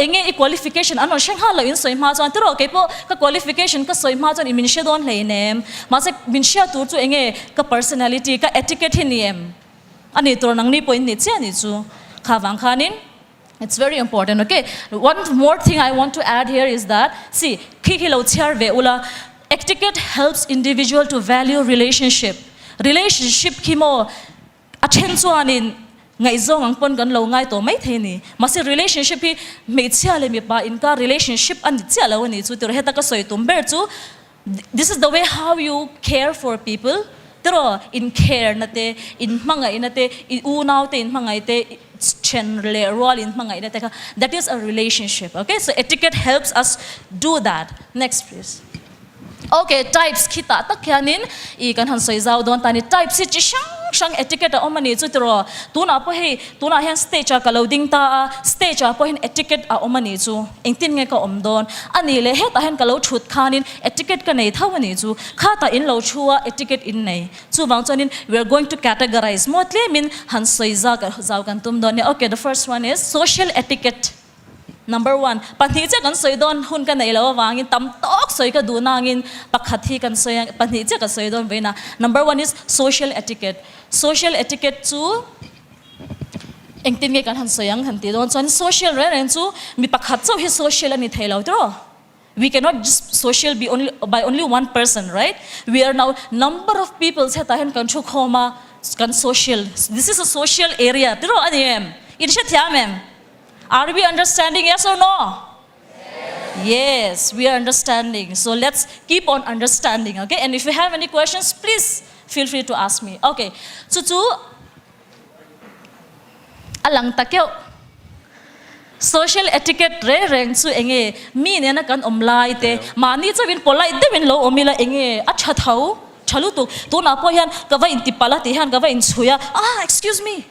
enge i qualification an rawn hre nghal lo in sawi hma chuan tiraw keipawh ka qualification ka sawi hma chuan i min hre dawn hleinem mahse min hria tur chu enge ka personality ka etiquette hi ni em a ni tur nangni pawh in ni chiah ni chu kha vang khanin. It's very important ok. One more thing I want to add here is that see khi khi lo chhiar ve ula etiquette helps individual to value relationship. Relationship khi maw a then chuanin ngaihzawng ang pawn kan lo ngai tawh mai thei ni. Mahse relationship hi hmeichhia leh mipa inkar relationship a ni chiah lo a ni chu tiraw heta ka sawi tum ber chu This is the way how you care for people tiraw in care na te in hmangaih na te i unau te in hmangaih te then leh rual in hmangaih na te kha that is a relationship okay so etiquette helps us do that next please okay types khi tah tak hianin i kan han sawi zau dawn ta ni types hi chi hrang hrang etiquette a awm a ni chu tiraw tunah pawh hei tunah hian stage ah ka lo ding ta a stage ah pawh hian etiquette a awm a ni chu. Engtin nge ka awm dawn? A nih leh hetah hian ka lo thut khanin etiquette ka nei tho a nih chu. Khatah in lo thu a, etiquette in nei. Chuvang chuanin we are going to categorize maw tlemin han sawi zau zau kan tum dawn nia. Okay, the first one is social etiquette. Number one, pahnih chiah kan sawi dawn hun ka neih loh avangin tam tawk sawi ka duh nangin pakhat hi kan sawi ang, pahnih chiah ka sawi dawn vawiin a. Number one is social etiquette. Social etiquette chu. Engtin nge kan han sawi ang han tih dawn chuan social reng reng chu mi pakhat chauh hi social a ni thei lo tiraw? We cannot just social be only by only one person right? We are now number of people hetah hian kan thu khawm a kan social this is a social area tiraw a ni em? In hrethiam em? Are we understanding yes or no? Yes, we are understanding. So let's keep on understanding, okay? And if you have any questions, please feel free to ask me. Okay, chu chu A lang ta keuh. Social etiquette reng reng chu enge mi nena kan awm lai te, mahni chauhin polite deuhin lo awm ila enge a tha tho, tha lutuk. Tunah pawh hian ka va intipalh a tih hian ka va inchhui a, ah excuse me.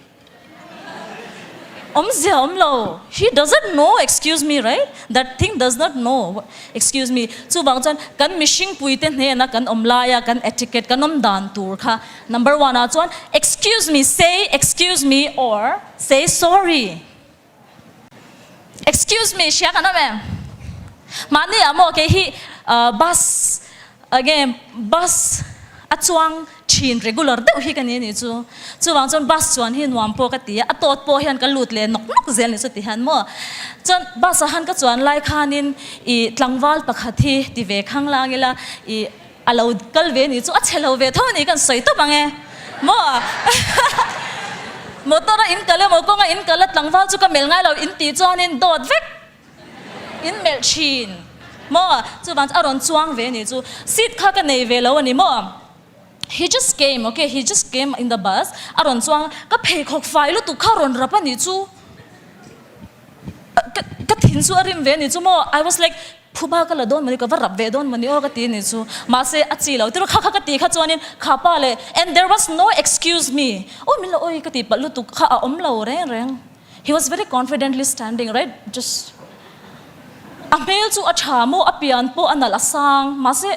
Awmzia awm lo. He doesn't know excuse me right? That thing does not know excuse me. Chuvang chuan kan mihring puite hnena kan awm laia kan etiquette kan awm dan tur kha number one ah chuan excuse me, say excuse me or say sorry. Excuse me hria kan awm em? Mahni ah maw kei hi bus enge bus a chuang thin regular deuh hi ka ni anih chu. Chuvang chuan bus chuan hi nuam pawh ka ti a, a tawt pawh hian ka lut leh nawk nawk zel ni chu ti hian maw. Chuan bus ah han ka chuan lai khanin ih tlangval pakhat hi ti ve khang lang ila ih a lo kal ve ni chu a chhe lo ve tho a ni kan sawi tawp ang e maw motor a in kal emaw kawng a in kal a tlangval chu ka melh ngai lo in tih chuanin dawt vek in melh thin maw chuvang chu a rawn chuang ve ni chu seat kha ka nei ve lo a ni maw he just came okay he just came in the bus a rawn chuang ka pheikhawk fai lutuk kha a rawn rap a ni chu ka thin chu a rim ve a ni chu maw I was like Phuba ka la dawn mawni, ka va rap ve dawn mawni aw ka ti ni chu. Mahse a chi lo. Tirh kha kha ka ti kha chuanin kha pa leh and there was no excuse me. Aw min lo awi ka ti palh lutuk kha a awm lo reng reng. He was very confidently standing right just a hmel chu a tha maw a pian pawh a nalh a sang mahse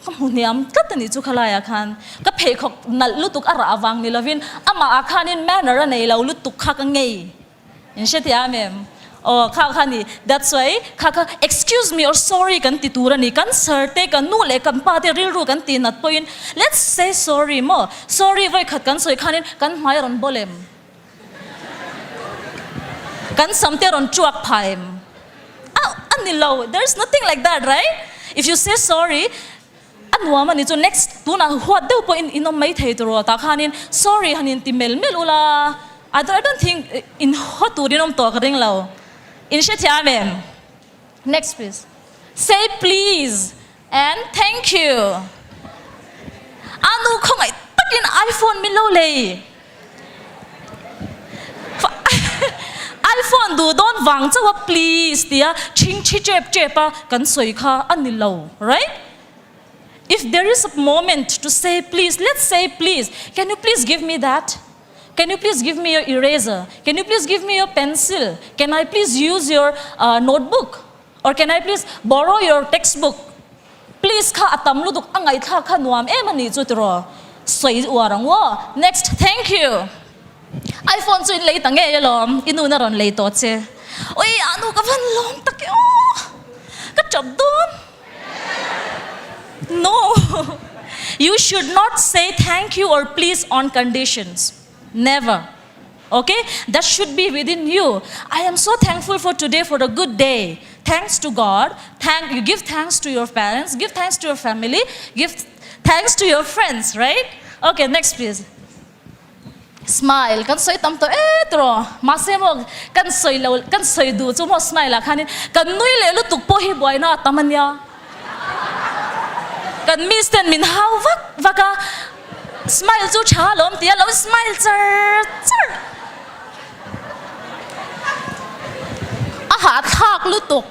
ka hmu hniam tlat a nih chu khalaiah khan ka pheikhawk nalh lutuk a rah avang ni lovin amah ah khanin manner a nei lo lutuk kha ka ngei. In hre thiam em? Aw kha kha ni, that's why kha kha excuse me or sorry kan ti tur a ni, kan sir te, kan nu leh kan pa te rilru kan ti nat pawhin let's say sorry maw, sorry vawi khat kan sawi khanin kan hmai a rawn bawl em? Kan sam te a rawn tuak phah em? A a ni lo, there is nothing like that right? If you say sorry A nuam a ni chu next tunah huat deuh pawh in in awm mai thei tur aw tah khanin sorry han in ti mel mel ula I don't I don't think in haw tur in awm tawh ka ring lo in hrethiam em next please say please and thank you a nu khawngaih takin iPhone min lo lei. iPhone duh dawn vang chauh a please tia chhingchhi tep tep a kan sawi kha a ni lo right? If there is a moment to say please let's say please can you please give me that? Can you please give me your eraser? Can you please give me your pencil? Can I please use your notebook? Or can I please borrow your textbook? Please kha a tam lutuk a ngaihthlak kha nuam em a nih chu tiraw? Sawi uar ang aw. Next, thank you. iPhone chu in lei ta ngei alawm, i nun a rawn lei tawh che. Ui, a nu ka van lawm tak e aw. Ka tap dawn. No, you should not say thank you or please on conditions. Never. Ok that should be within you I am so thankful for today for a good day thanks to God thank you give thanks to your parents give thanks to your family give thanks to your friends right ok next please smile kan sawi tam tawh e tiraw mahse maw kan sawi lo kan sawi duh chu maw smile ah khanin kan nui leh lutuk pawh hi buaina a tam ania kan miss ten min hau vak vak a Smile chu tha alawm tia lo smile char char. A hahthlak lutuk.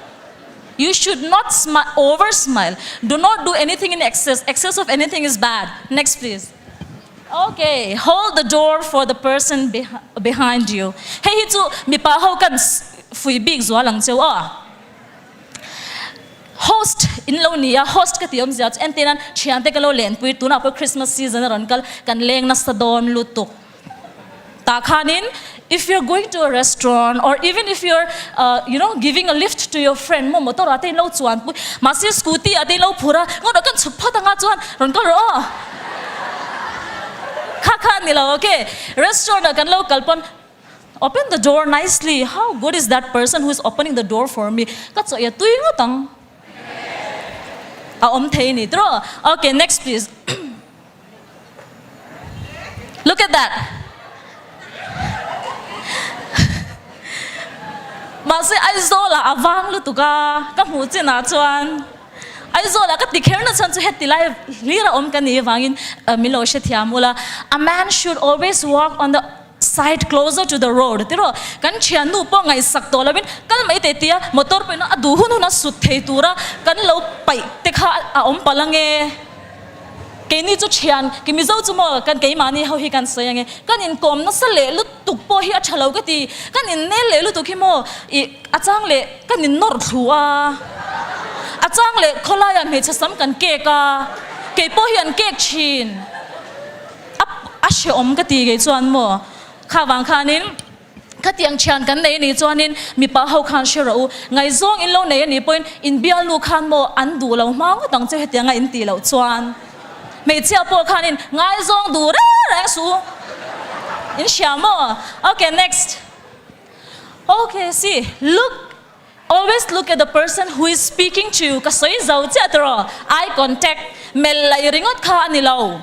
You should not smile over smile. Do not do anything in excess. Excess of anything is bad. Next please. Okay, hold the door for the person behind you. Hei hi chu mipa ho kan fui bik zual ang cheu aw. Host in lo ni a, host ka tih awmzia chu entir nan thiante ka lo lenpui tunah pawh Christmas season a rawn kal kan leng nasa dawn lutuk tah khanin if you are going to a restaurant or even if you are you know giving a lift to your friend maw motor ah te in lo chuan pui mahse scooty ah te in lo phur a ngawt ah kan chhuk phawt anga chuan rawn kal rawh aw kha kha a ni lo okay restaurant ah kan lo kal pawn Open the door nicely, how good is that person who is opening the door for me, ka chawih a tui ngawt ang a awm thei ni tiraw. Okay, next please. Look at that. Mahse Aizawl ah a vang lutuk a, ka hmuh chinah chuan Aizawl ah ka ti kher na chhan chu heti lai hlir a awm ka nih avangin min lo hrethiam ula, a man should always walk on the Side closer to the road tiraw kan thiannu pawh ngaihsak tawh lovin kal mai teh tia motor pawhin a duh hun hun a sut thei tura kan lo paih te kha a awm palh ange. Keini chu thian, ke Mizo chu maw kan keimahni ho hi kan sawi ange, kan inkawm nasa leh lutuk pawh hi a tha lo ka ti, kan innel leh lutuk hi maw ih a chang leh kan innawrh thlu a, a chang leh khawlaiah hmeichhe sam kan kek a, kei pawh hi an kek thin, a a hrehawm ka ti kei chuan maw kha vang khanin. Khatiang thian kan nei anih chuanin mipa ho khan hre rawh u, ngaihzawng in lo nei anih pawhin in bialnu khan maw an duh lo hma ngawt ang che hetianga in tih loh chuan hmeichhia pawh khanin ngaizawng duh reng reng suh u, in hria maw? Ok next ok see look always look at the person who is speaking to you ka sawi zo chiah tawh eye contact melh laih ringawt kha a ni lo.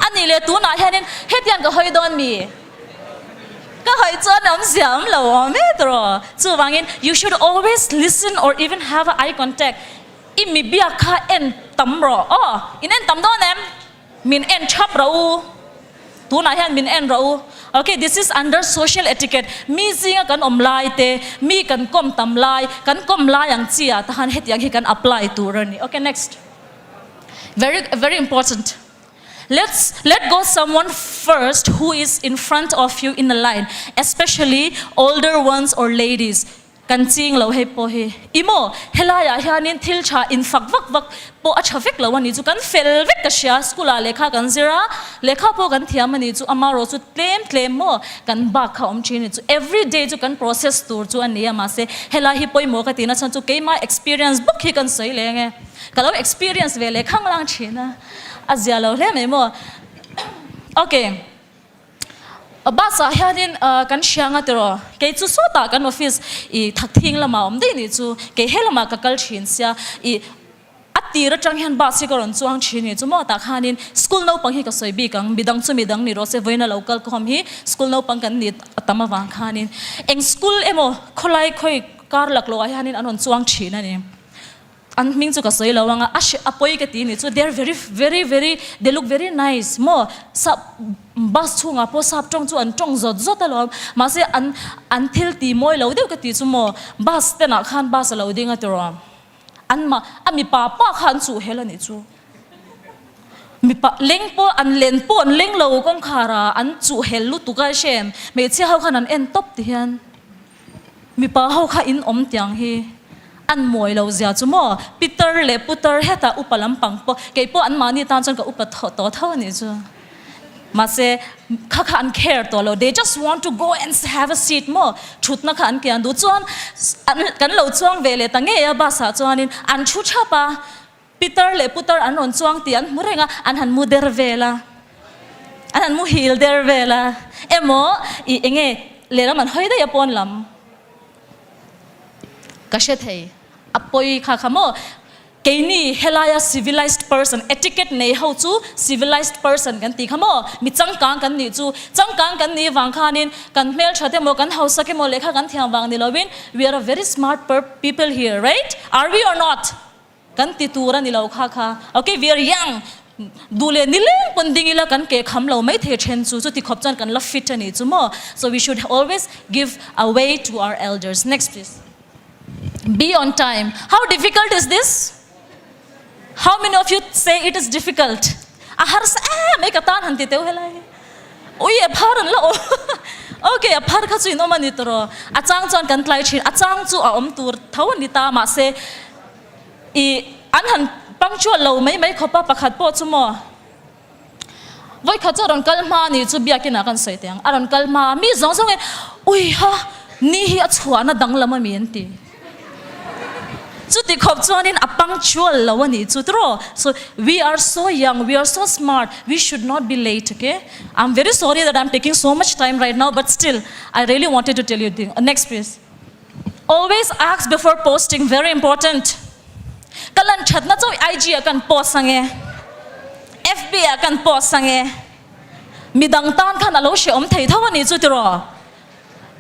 A nih leh tunah hianin hetiang ka hawi dawn mi? Ka hawi chuan awmzia awm lo awm e tawh. Chuvangin you should always listen or even have a eye contact. I mi biak kha en tam rawh. Aw, in en tam dawn em? Min en thap rawh u. Tunah hian min en rawh u. Okay, this is under social etiquette. Mi zinga kan awm lai te, mi kan kawm tam lai, kan kawm lai ang chi ah tahan hetiang hi kan apply tur a ni. Okay, next. Very very important. Let's let go someone first who is in front of you in the line, especially older ones or ladies. Kan ching lo hei pawh hi. I maw, helaiah hianin thil tha infak vak vak pawh a tha vek lo a ni chu. Kan fel vek ka hria, school ah lehkha kan zir a, lehkha pawh kan thiam a ni chu, amarawh chu tlem tlem maw kan bak kha awm thin a ni chu. Every day chu kan process tur chu a ni a, mahse helai hi pawimawh ka tihna chhan chu keimah experience bawk hi kan sawi leng e. Ka lo experience ve leh khang lang thin a, a zia lo hle mai maw. Ok, bus ah hianin kan hria nga tiraw, kei chu sawtah kan office i Thakthing lamah awm daih nih chu, kei he lamah ka kal thin sia, i a tir atang hian bus hi ka rawn chuang thin nih chu maw, tah khanin school naupang hi ka sawi bik ang, midang chu midang ni rawh se, vawiin a lo kal khawm hi school naupang kan ni a tam avang khanin eng school emaw khawlai khawi kar laklawh ah hianin an rawn chuang thin a ni. An hming chu ka sawi lo ang a, a hre a pawi ka ti ni chu they are very very very they look very nice maw sap bus chhungah pawh sap tawng chu an tawng zawt zawt alawm mahse an an thil ti mawi lo deuh ka ti chu maw bus stand ah khan bus a lo ding a tiraw an mah a mipa pa kha an chuh hel a nih chu mipa leng pawh an len pawh an leng lo kawngkhar ah an chuh hel lutuk a hrem hmeichhia ho khan an en tawp ti hian. Mipa ho kha in awm tiang hi an mawi lo zia chu maw? Pitar leh putar hetah upa lampang pawh kei pawh an mahni tan chuan ka upa tawh tawh tho a nih chu. Mahse kha kha an care tawh lo, they just want to go and have a seat maw? Thutna kha an kian duh chuan an kan lo chuang ve leh ta ngei a bus ah chuanin an thu thap a, Pitar leh putar an rawn chuang tih an hmu reng a, an han mu der vel a, an han muhil der vel a, emaw ih enge lehlam an hawi daih a pawn lam ka hre thei, a pawi kha kha maw, keini helaia civilized person etiquette nei ho chu civilized person kan tih kha maw, mi changkang kan nih chu, changkang kan nih vang khanin kan hmelthat emaw kan hausak emaw lehkha kan thiam vang ni lovin we are a very smart people here right, are we or not? Kan ti tur a ni lo kha kha. Ok, we are young. Duh leh ni leng pawn ding ila kan ke kham lo mai thei then chu. Chuti khawp chuan kan la fit a ni chu maw. So we should always give a way to our elders. Next please. Be on time. How difficult is this? How many of you say it is difficult? A harsa em mai ka tan han ti teuh helai hi. Ui a phar an la awm. Ok, a phar kha chu in awm a ni tawh. A chang chuan kan tlai thin. A chang chu a awm tur tho a ni ta mahse I an han punctual lo mai mai khawp a, pakhat pawh chu maw vawikhat chu a rawn kal hma ni chu biakin ah kan sawi teh ang, a rawn kal hma a, mi zawng zawng in ui ha ni hi a chhuahna danglam a mi an ti. Chuti khawp chuanin a punctual lo a nih chu tiraw, so we are so young, we are so smart, we should not be late okay, I'm very sorry that I'm taking so much time right now but still I really wanted to tell you thing, next please. Always ask before posting, very important. Ka lan thatna chauh IG ah kan post ange, FB ah kan post ange, midang tan khan alo hrehawm thei tho ani chu tiraw?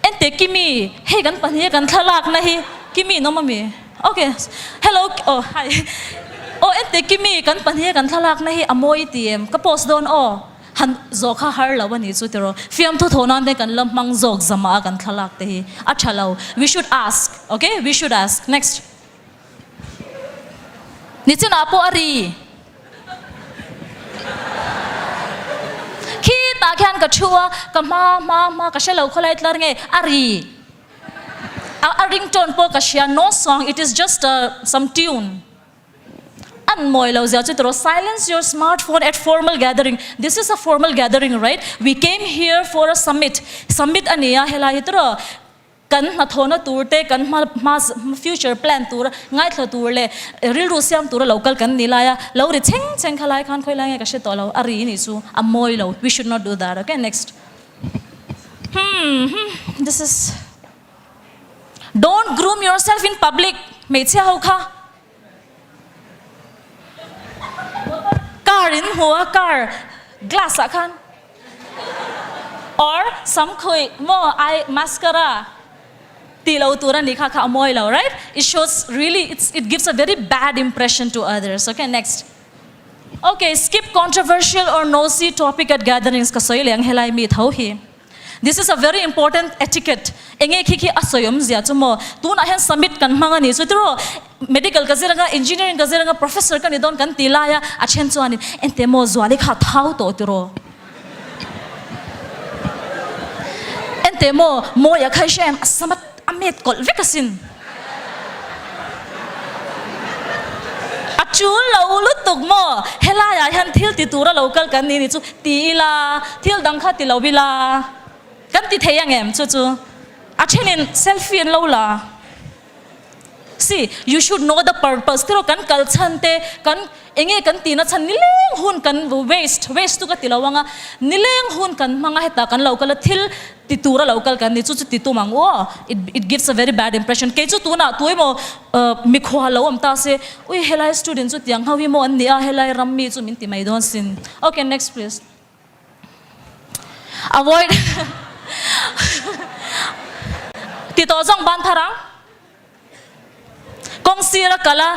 Ente Kimi, hei kan pahnih kan thlalakna hi Kimi in awm ami? Ok, hello, oh hi, aw ente Kimi kan pahnih kan thlalakna hi a mawi i ti em? Ka post dawn aw. Han zawh kha har lo a nih chu tiraw? Fiamthu thaw nan te kan la hmang zawk zama a kan thlalak te hi a tha lo. We should ask, okay? We should ask. Next. Nichinah pawh a ri. Khitah khian ka thu a, ka hma hma hma ka hre lo khawlai tlar nge a ri. A a ringtone pawh ka hria, no song, it is just a some tune. An mawi lo zia chu tiraw, silence your smartphone at formal gathering, this is a formal gathering right, we came here for a summit, summit a ni a helai hi tiraw, kan hnathawhna tur te, kan hma hma future plan tur ngaithla tur leh rilru siam tura lo kal kan ni lai a, lo ri chheng chheng kha lai khan khawi lai nge ka hre tawh lo, a ri nih chu a mawi lo, we should not do that, okay next. Hmm hmm this is don't groom yourself in public hmeichhia ho kha. Car in hmu a car glass ah khan or sam khuih maw eye mascara tih lo tur a nih kha kha a mawi lo right it shows really it's it gives a very bad impression to others okay next okay skip controversial or nosy topic at gatherings ka sawi leh ang helai mi tho hi. This is a very important etiquette. Enge khi khi a sawi awmzia chu maw? Tunah hian summit kan hmang a ni chu tiraw? Medical ka zir anga, engineering ka zir anga, professor ka ni dawn kan ti lai a, a then chuanin ente maw Zuali kha a thau tawh tiraw? Ente maw Mawia kha i hria em? A sam a met kawlh vek asin. A tul lo lutuk maw? Helaiah hian thil ti tura lo kal kan ni ni chu ti ila, thil dang kha ti lo ila kan ti thei ang em chu chu a thenin selfie an lo la. See, you should know the purpose tiraw kan kal chhan te kan enge kan tihna chhan nileng hun kan waste, waste chu ka ti lo ang a, nileng hun kan hmang a hetah kan lo kal a thil ti tura lo kal kan ni chu chu ti tum ang aw it it gives a very bad impression kei chu tunah tu emaw mikhua lo awm ta se ui helai student chu tiang ho hi maw an ni a helai ram mi chu min ti mai dawn sin okay next please avoid ti tawh zawng ban thar ang kawng sir a kal a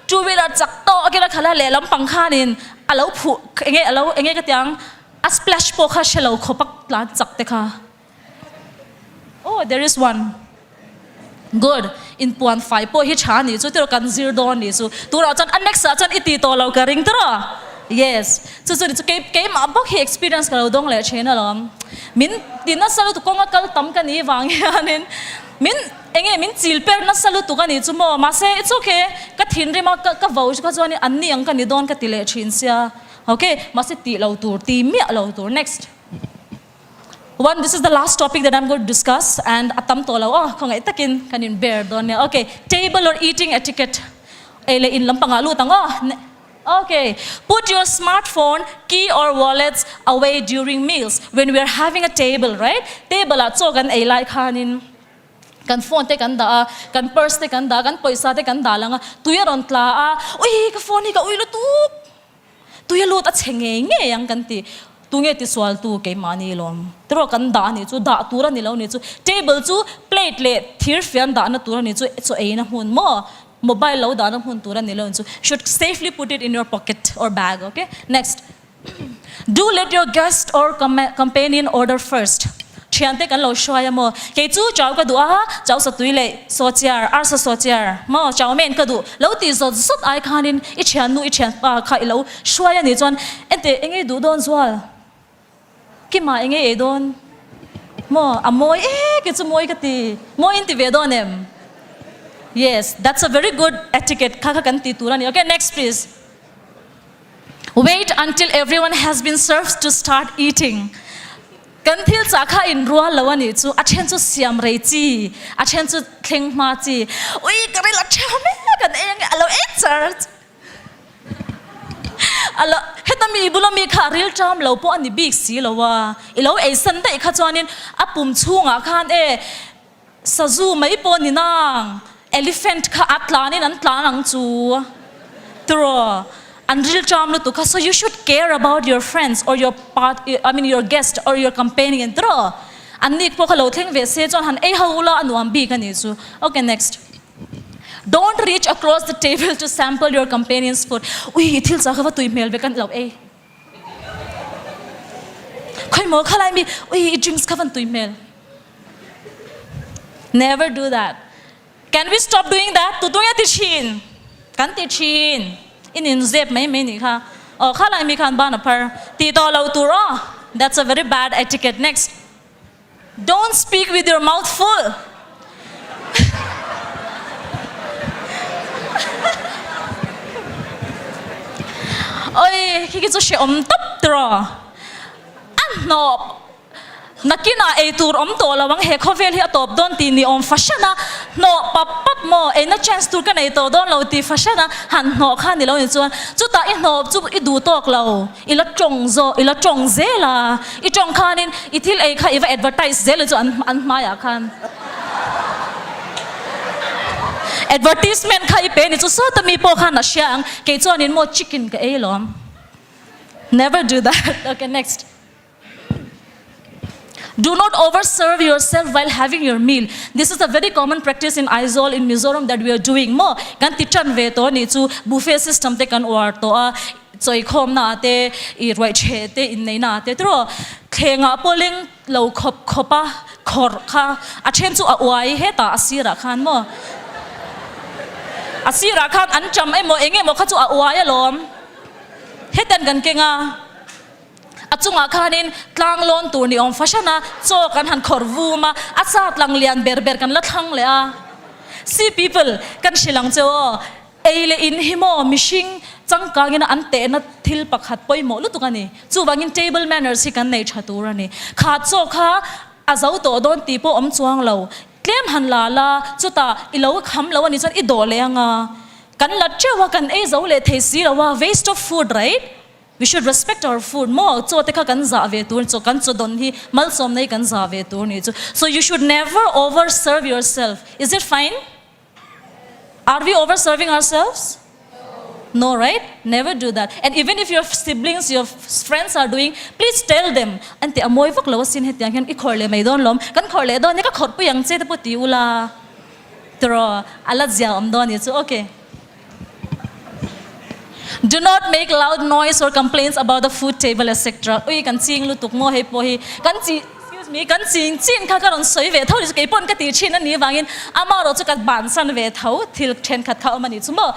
two wheeler chak tawk ila khalh a lehlam pang khanin a lo phuh enge a lo enge ka tiang A splash pawh kha hre lo khawp a tlan chak te kha. Oh there is one. Good. Inpuan fai pawh hi tha nih chu tiraw kan zir dawn nih chu. Tunah chuan a next ah chuan i ti tawh lo ka ring tiraw. Yes. Chu chu ni chu kei keimah bawk hi experience ka lo dawng leh thin alawm. Min ti nasa lutuk kawnga kal tam ka nih vang hianin min enge min chil per nasa lutuk a nih chu maw. Mahse it's okay ka thinrim a ka vo kha chuanin an ni ang ka ni dawn ka ti leh thin sia. Ok, mahse tih lo tur, ti miah lo tur. Next. One, this is the last topic that I'm going to discuss and a tam tawh lo aw, khawngaih takin kan in bear dawn nia. Ok, table or eating etiquette. Ei leh in lampangah lut ang aw. Ok, put your smartphone, key or wallets away during meals. When we are having a table, right? Table ah chaw kan ei lai khanin Kan phone te kan dah a, kan purse te kan dah a, kan pawisa te kan dah lang a, tui a rawn tla a, ui ka phone hi ka ui lutuk, tui a lut a chhe ngei ngei ang kan ti, tunge tisual tu keimahni lawm tiraw kan dah a nih chu, dah tur a ni lo nih chu, table chu plate leh thir fian dahna tur a nih chu, chaw eina hmun maw, mobile lo dahna hmun tur a ni lo nih chu, should safely put it in your pocket or bag okay, next. Do let your guest or companion order first. Thiante kan lo hruai a maw? Kei chu chau ka duh a, chau satui leh sawchiar, arsa sawchiar maw chau men ka duh. Lo tih zawt zawt ai khanin i thiannu i thianpa kha i lo hruai a nih chuan ente enge i duh dawn zual? Kima enge i ei dawn maw? A mawi e, kei chu mawi ka ti. Mawi in ti ve dawn em? Yes, that's a very good etiquette kha kha kan ti tur a ni. Okay, next please. Wait until everyone has been served to start eating. Kan thil chah kha in rual lo a nih chu, a then chu siam rei chi, a then chu thleng hma chi. Ui, ka ril a tha mek an ei ange, a lo ei char. A lo, heta mi bula mi kha ril ṭam lo pawh a ni bik si lo a, i lo ei san daih kha chuanin a pum chhungah khan e, Sazu mai pawh ni nang, elephant kha a tlanin an tlan ang chu tiraw, an rilṭam lutuk kha, so you should care about your friends or your part I mean your guest or your companion tiraw, an nik pawh kha lo thleng ve se chuan han ei ho ula a nuam bik a nih chu, okay next. Don't reach across the table to sample your companion's food, ui i thil chah kha va tui hmel ve kan lo ei. Khawi maw khalai mi ui i drinks kha van tui hmel. Never do that. Can we stop doing that? Tu tu nge ti thin? Kan ti thin. In in zep mai mai nih kha. Aw kha lai mi khan ban a phar. Tih tawh lo tur aw. That's a very bad etiquette. Next. Don't speak with your mouth full. Oi, khi khi chu hrehawm tawp tiraw. A hnawp Nakinah ei tur awm tawh lo ang, he khawvel hi a tawp dawn tih ni awm fahran a, hnawh pap pap maw, eina chance tur ka nei tawh dawn lo tih fahran a han hnawh kha ni lo ni chuan chutah i hnawh chu i duh tawk lo, i la tawng zawh, i la tawng zel a, i tawng khanin i thil ei kha i va advertise zel ang chu an an hmaiah khan advertisement kha i pe ni chu sawta mi pawh khan a hria ang, kei chuanin maw chicken ka ei lawm, never do that, okay next. Do not overserve yourself while having your meal. This is a very common practice in Aizawl, in Mizoram that we are doing maw? Kan ti tan ve tawh anih chu buffet system te kan uar tawh a, chawikhawmna ah te, ih ruaihcheh te inneihna ah te tiraw thlengah pawh leng lo khawp khawp a khawrh kha a then chu a uai hetah a sirah khan maw? A sirah khan an ṭam emaw eng emaw kha chu a uai alawm. Hetiang kan keng a. A chungah khanin tlang lawn tur ni awm fahran a, chaw kan han khawrh vum a, a sa tlang lian ber ber kan la thlang leh a. See people, kan hrilh ang che aw, ei leh in hi maw mihring changkangin an tehna thil pakhat pawimawh lutuk a ni. Chuvangin table manners hi kan nei tha tur a ni. Kha chaw kha a zo tawh dawn tih pawh awm chuang lo. Tlem han la la, chutah i lo kham lo a nih chuan i dawh leh ang a. Kan la teuh a, kan ei zo leh thei si lo a, waste of food right? We should respect our food maw chaw te kha kan zah ve tur chaw kan chaw dawn hi malsawmna hi kan zah ve tur ni chu so you should never over serve yourself is it fine are we over serving ourselves no right never do that and even if your siblings your friends are doing please tell them an ti a mawi vak lo asin hetiang hian i khawrh leh mai dawn lawm kan khawrh leh dawn nia ka khawrh pui ang che te pawh ti ula tiraw a la zia awm dawn ni chu okay. Do not make loud noise or complaints about the food table etc. Ui kan ching lutuk maw hei pawh hi kan chi excuse me kan ching chin kha ka rawn sawi ve tho ni chu kei pawn ka ti thin a nih vangin amarawh chu ka bansan ve tho thil thenkhat kha awm a nih chu maw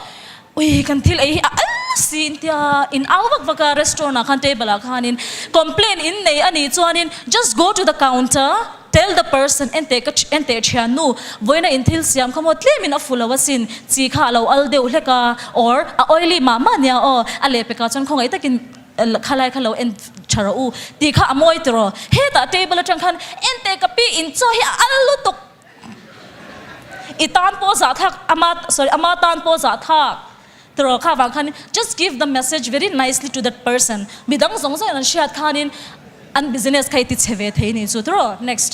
ui kan thil ei hi a al si in tia in au vak vak a restaurant ah khan table ah khanin complaint in nei a nih chuanin just go to the counter Tell the person, Enteh ka enteh thiannu, vawiina in thil siam kha maw tlemin a fu lo asin, chi kha a lo al deuh hlek a, or a oily mah mah nia aw, a leh pekah chuan khawngaih takin khalai kha lo en tha rawh u tih kha a mawi tiraw. Hetah table atang khan enteh ka pi in chaw hi a al lutuk, i tan pawh zahthlak ama sorry ama tan pawh zahthlak tiraw kha vang khan just give the message very nicely to that person, midang zawng zawngin an hriat khanin An business kha i ti chhe ve thei ni chu tiraw? Next.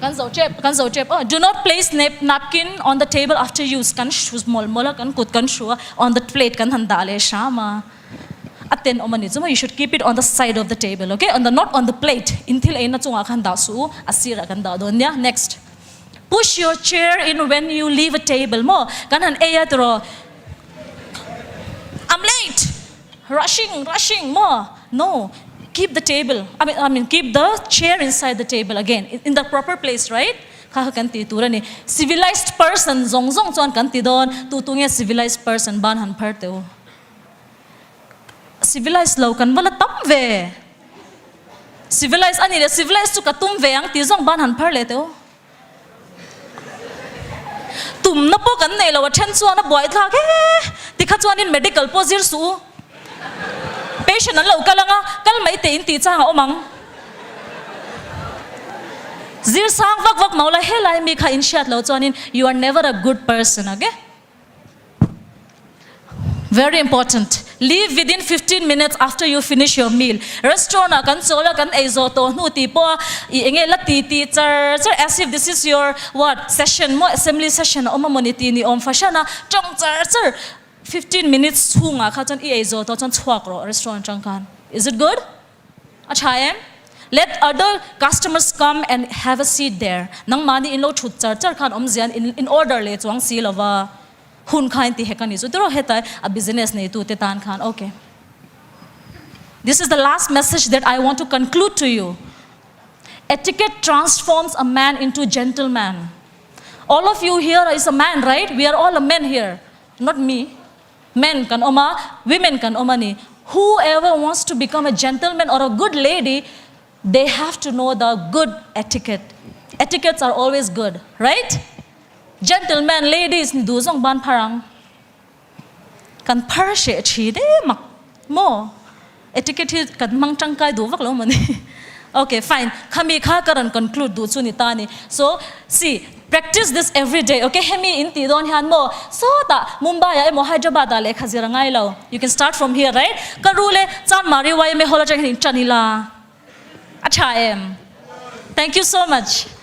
Kan zo tep, kan zo tep aw. Do not place nap napkin on the table after use. Kan hru mawlh mawlh a, kan kut kan hru a, on the plate kan han dah leh hram a. A tenawm a ni chu maw? You should keep it on the side of the table, okay? On the not on the plate. In thil eina chungah khan dah suh u, a sirah kan dah dawn nia. Next. Push your chair in when you leave a table maw? Kan han ei a tiraw? I'm late! Rushing, rushing maw? No, keep the table, I mean, I mean keep the chair inside the table again in the proper place, right? Kha kha kan tih tur a ni. Civilized person zawng zawng chuan kan ti dawn, tu tu nge civilized person ban han phar teh u. Civilized lo kan va la tam ve. Civilized a ni leh civilized chu ka tum ve ang tih zawng ban han phar leh teh u. Tumna pawh kan nei lo a then chuan a buaithlak he tikha chuanin medical pawh zir suh u. Patient an lo kal anga kal mai teh in tih chang a awm ang. Zir sang vak vak mau la helai mi kha in hriat lo chuanin you are never a good person okay. Very important, leave within 15 minutes after you finish your meal. Restaurant ah kan chawl a kan ei zawh tawh hnu tih pawh a i enge la ti ti char char as if this is your what session maw assembly session a awm a mawni tih ni awm fahran a tawng char char 15 minutes chhungah kha chuan i ei zawh tawh chuan chhuak rawh restaurant atang khan. Is it good? A tha em? Let other customers come and have a seat there. Nangmahni in lo thut char char khan awmzia in in order leh chuang si lova hun kha in ti hek a ni chu tiraw heta a business neitu te tan khan okay. This is the last message that I want to conclude to you. Etiquette transforms a man into gentleman. All of you here is a man, right? We are all a men here, not me. Men kan awm a, women kan awm a ni. Whoever wants to become a gentleman or a good lady, they have to know the good etiquette. Etiquettes are always good, right? Gentleman, ladies ni duh zawng ban phar ang. Kan phar hreh thin em a maw? Etiquette hi kan hmang tangkai duh vak lo maw ni? Ok fine, khami kha ka rawn conclude duh chu ni ta ni. So see, practice this every day ok, hemi in tih dawn hian maw sawtah Mumbai ah emaw Hyderabad ah lehkha zir a ngai lo, you can start from here right? Ka rule e, Chanmari YMA hall atang hian in tan ila a tha em? Thank you so much.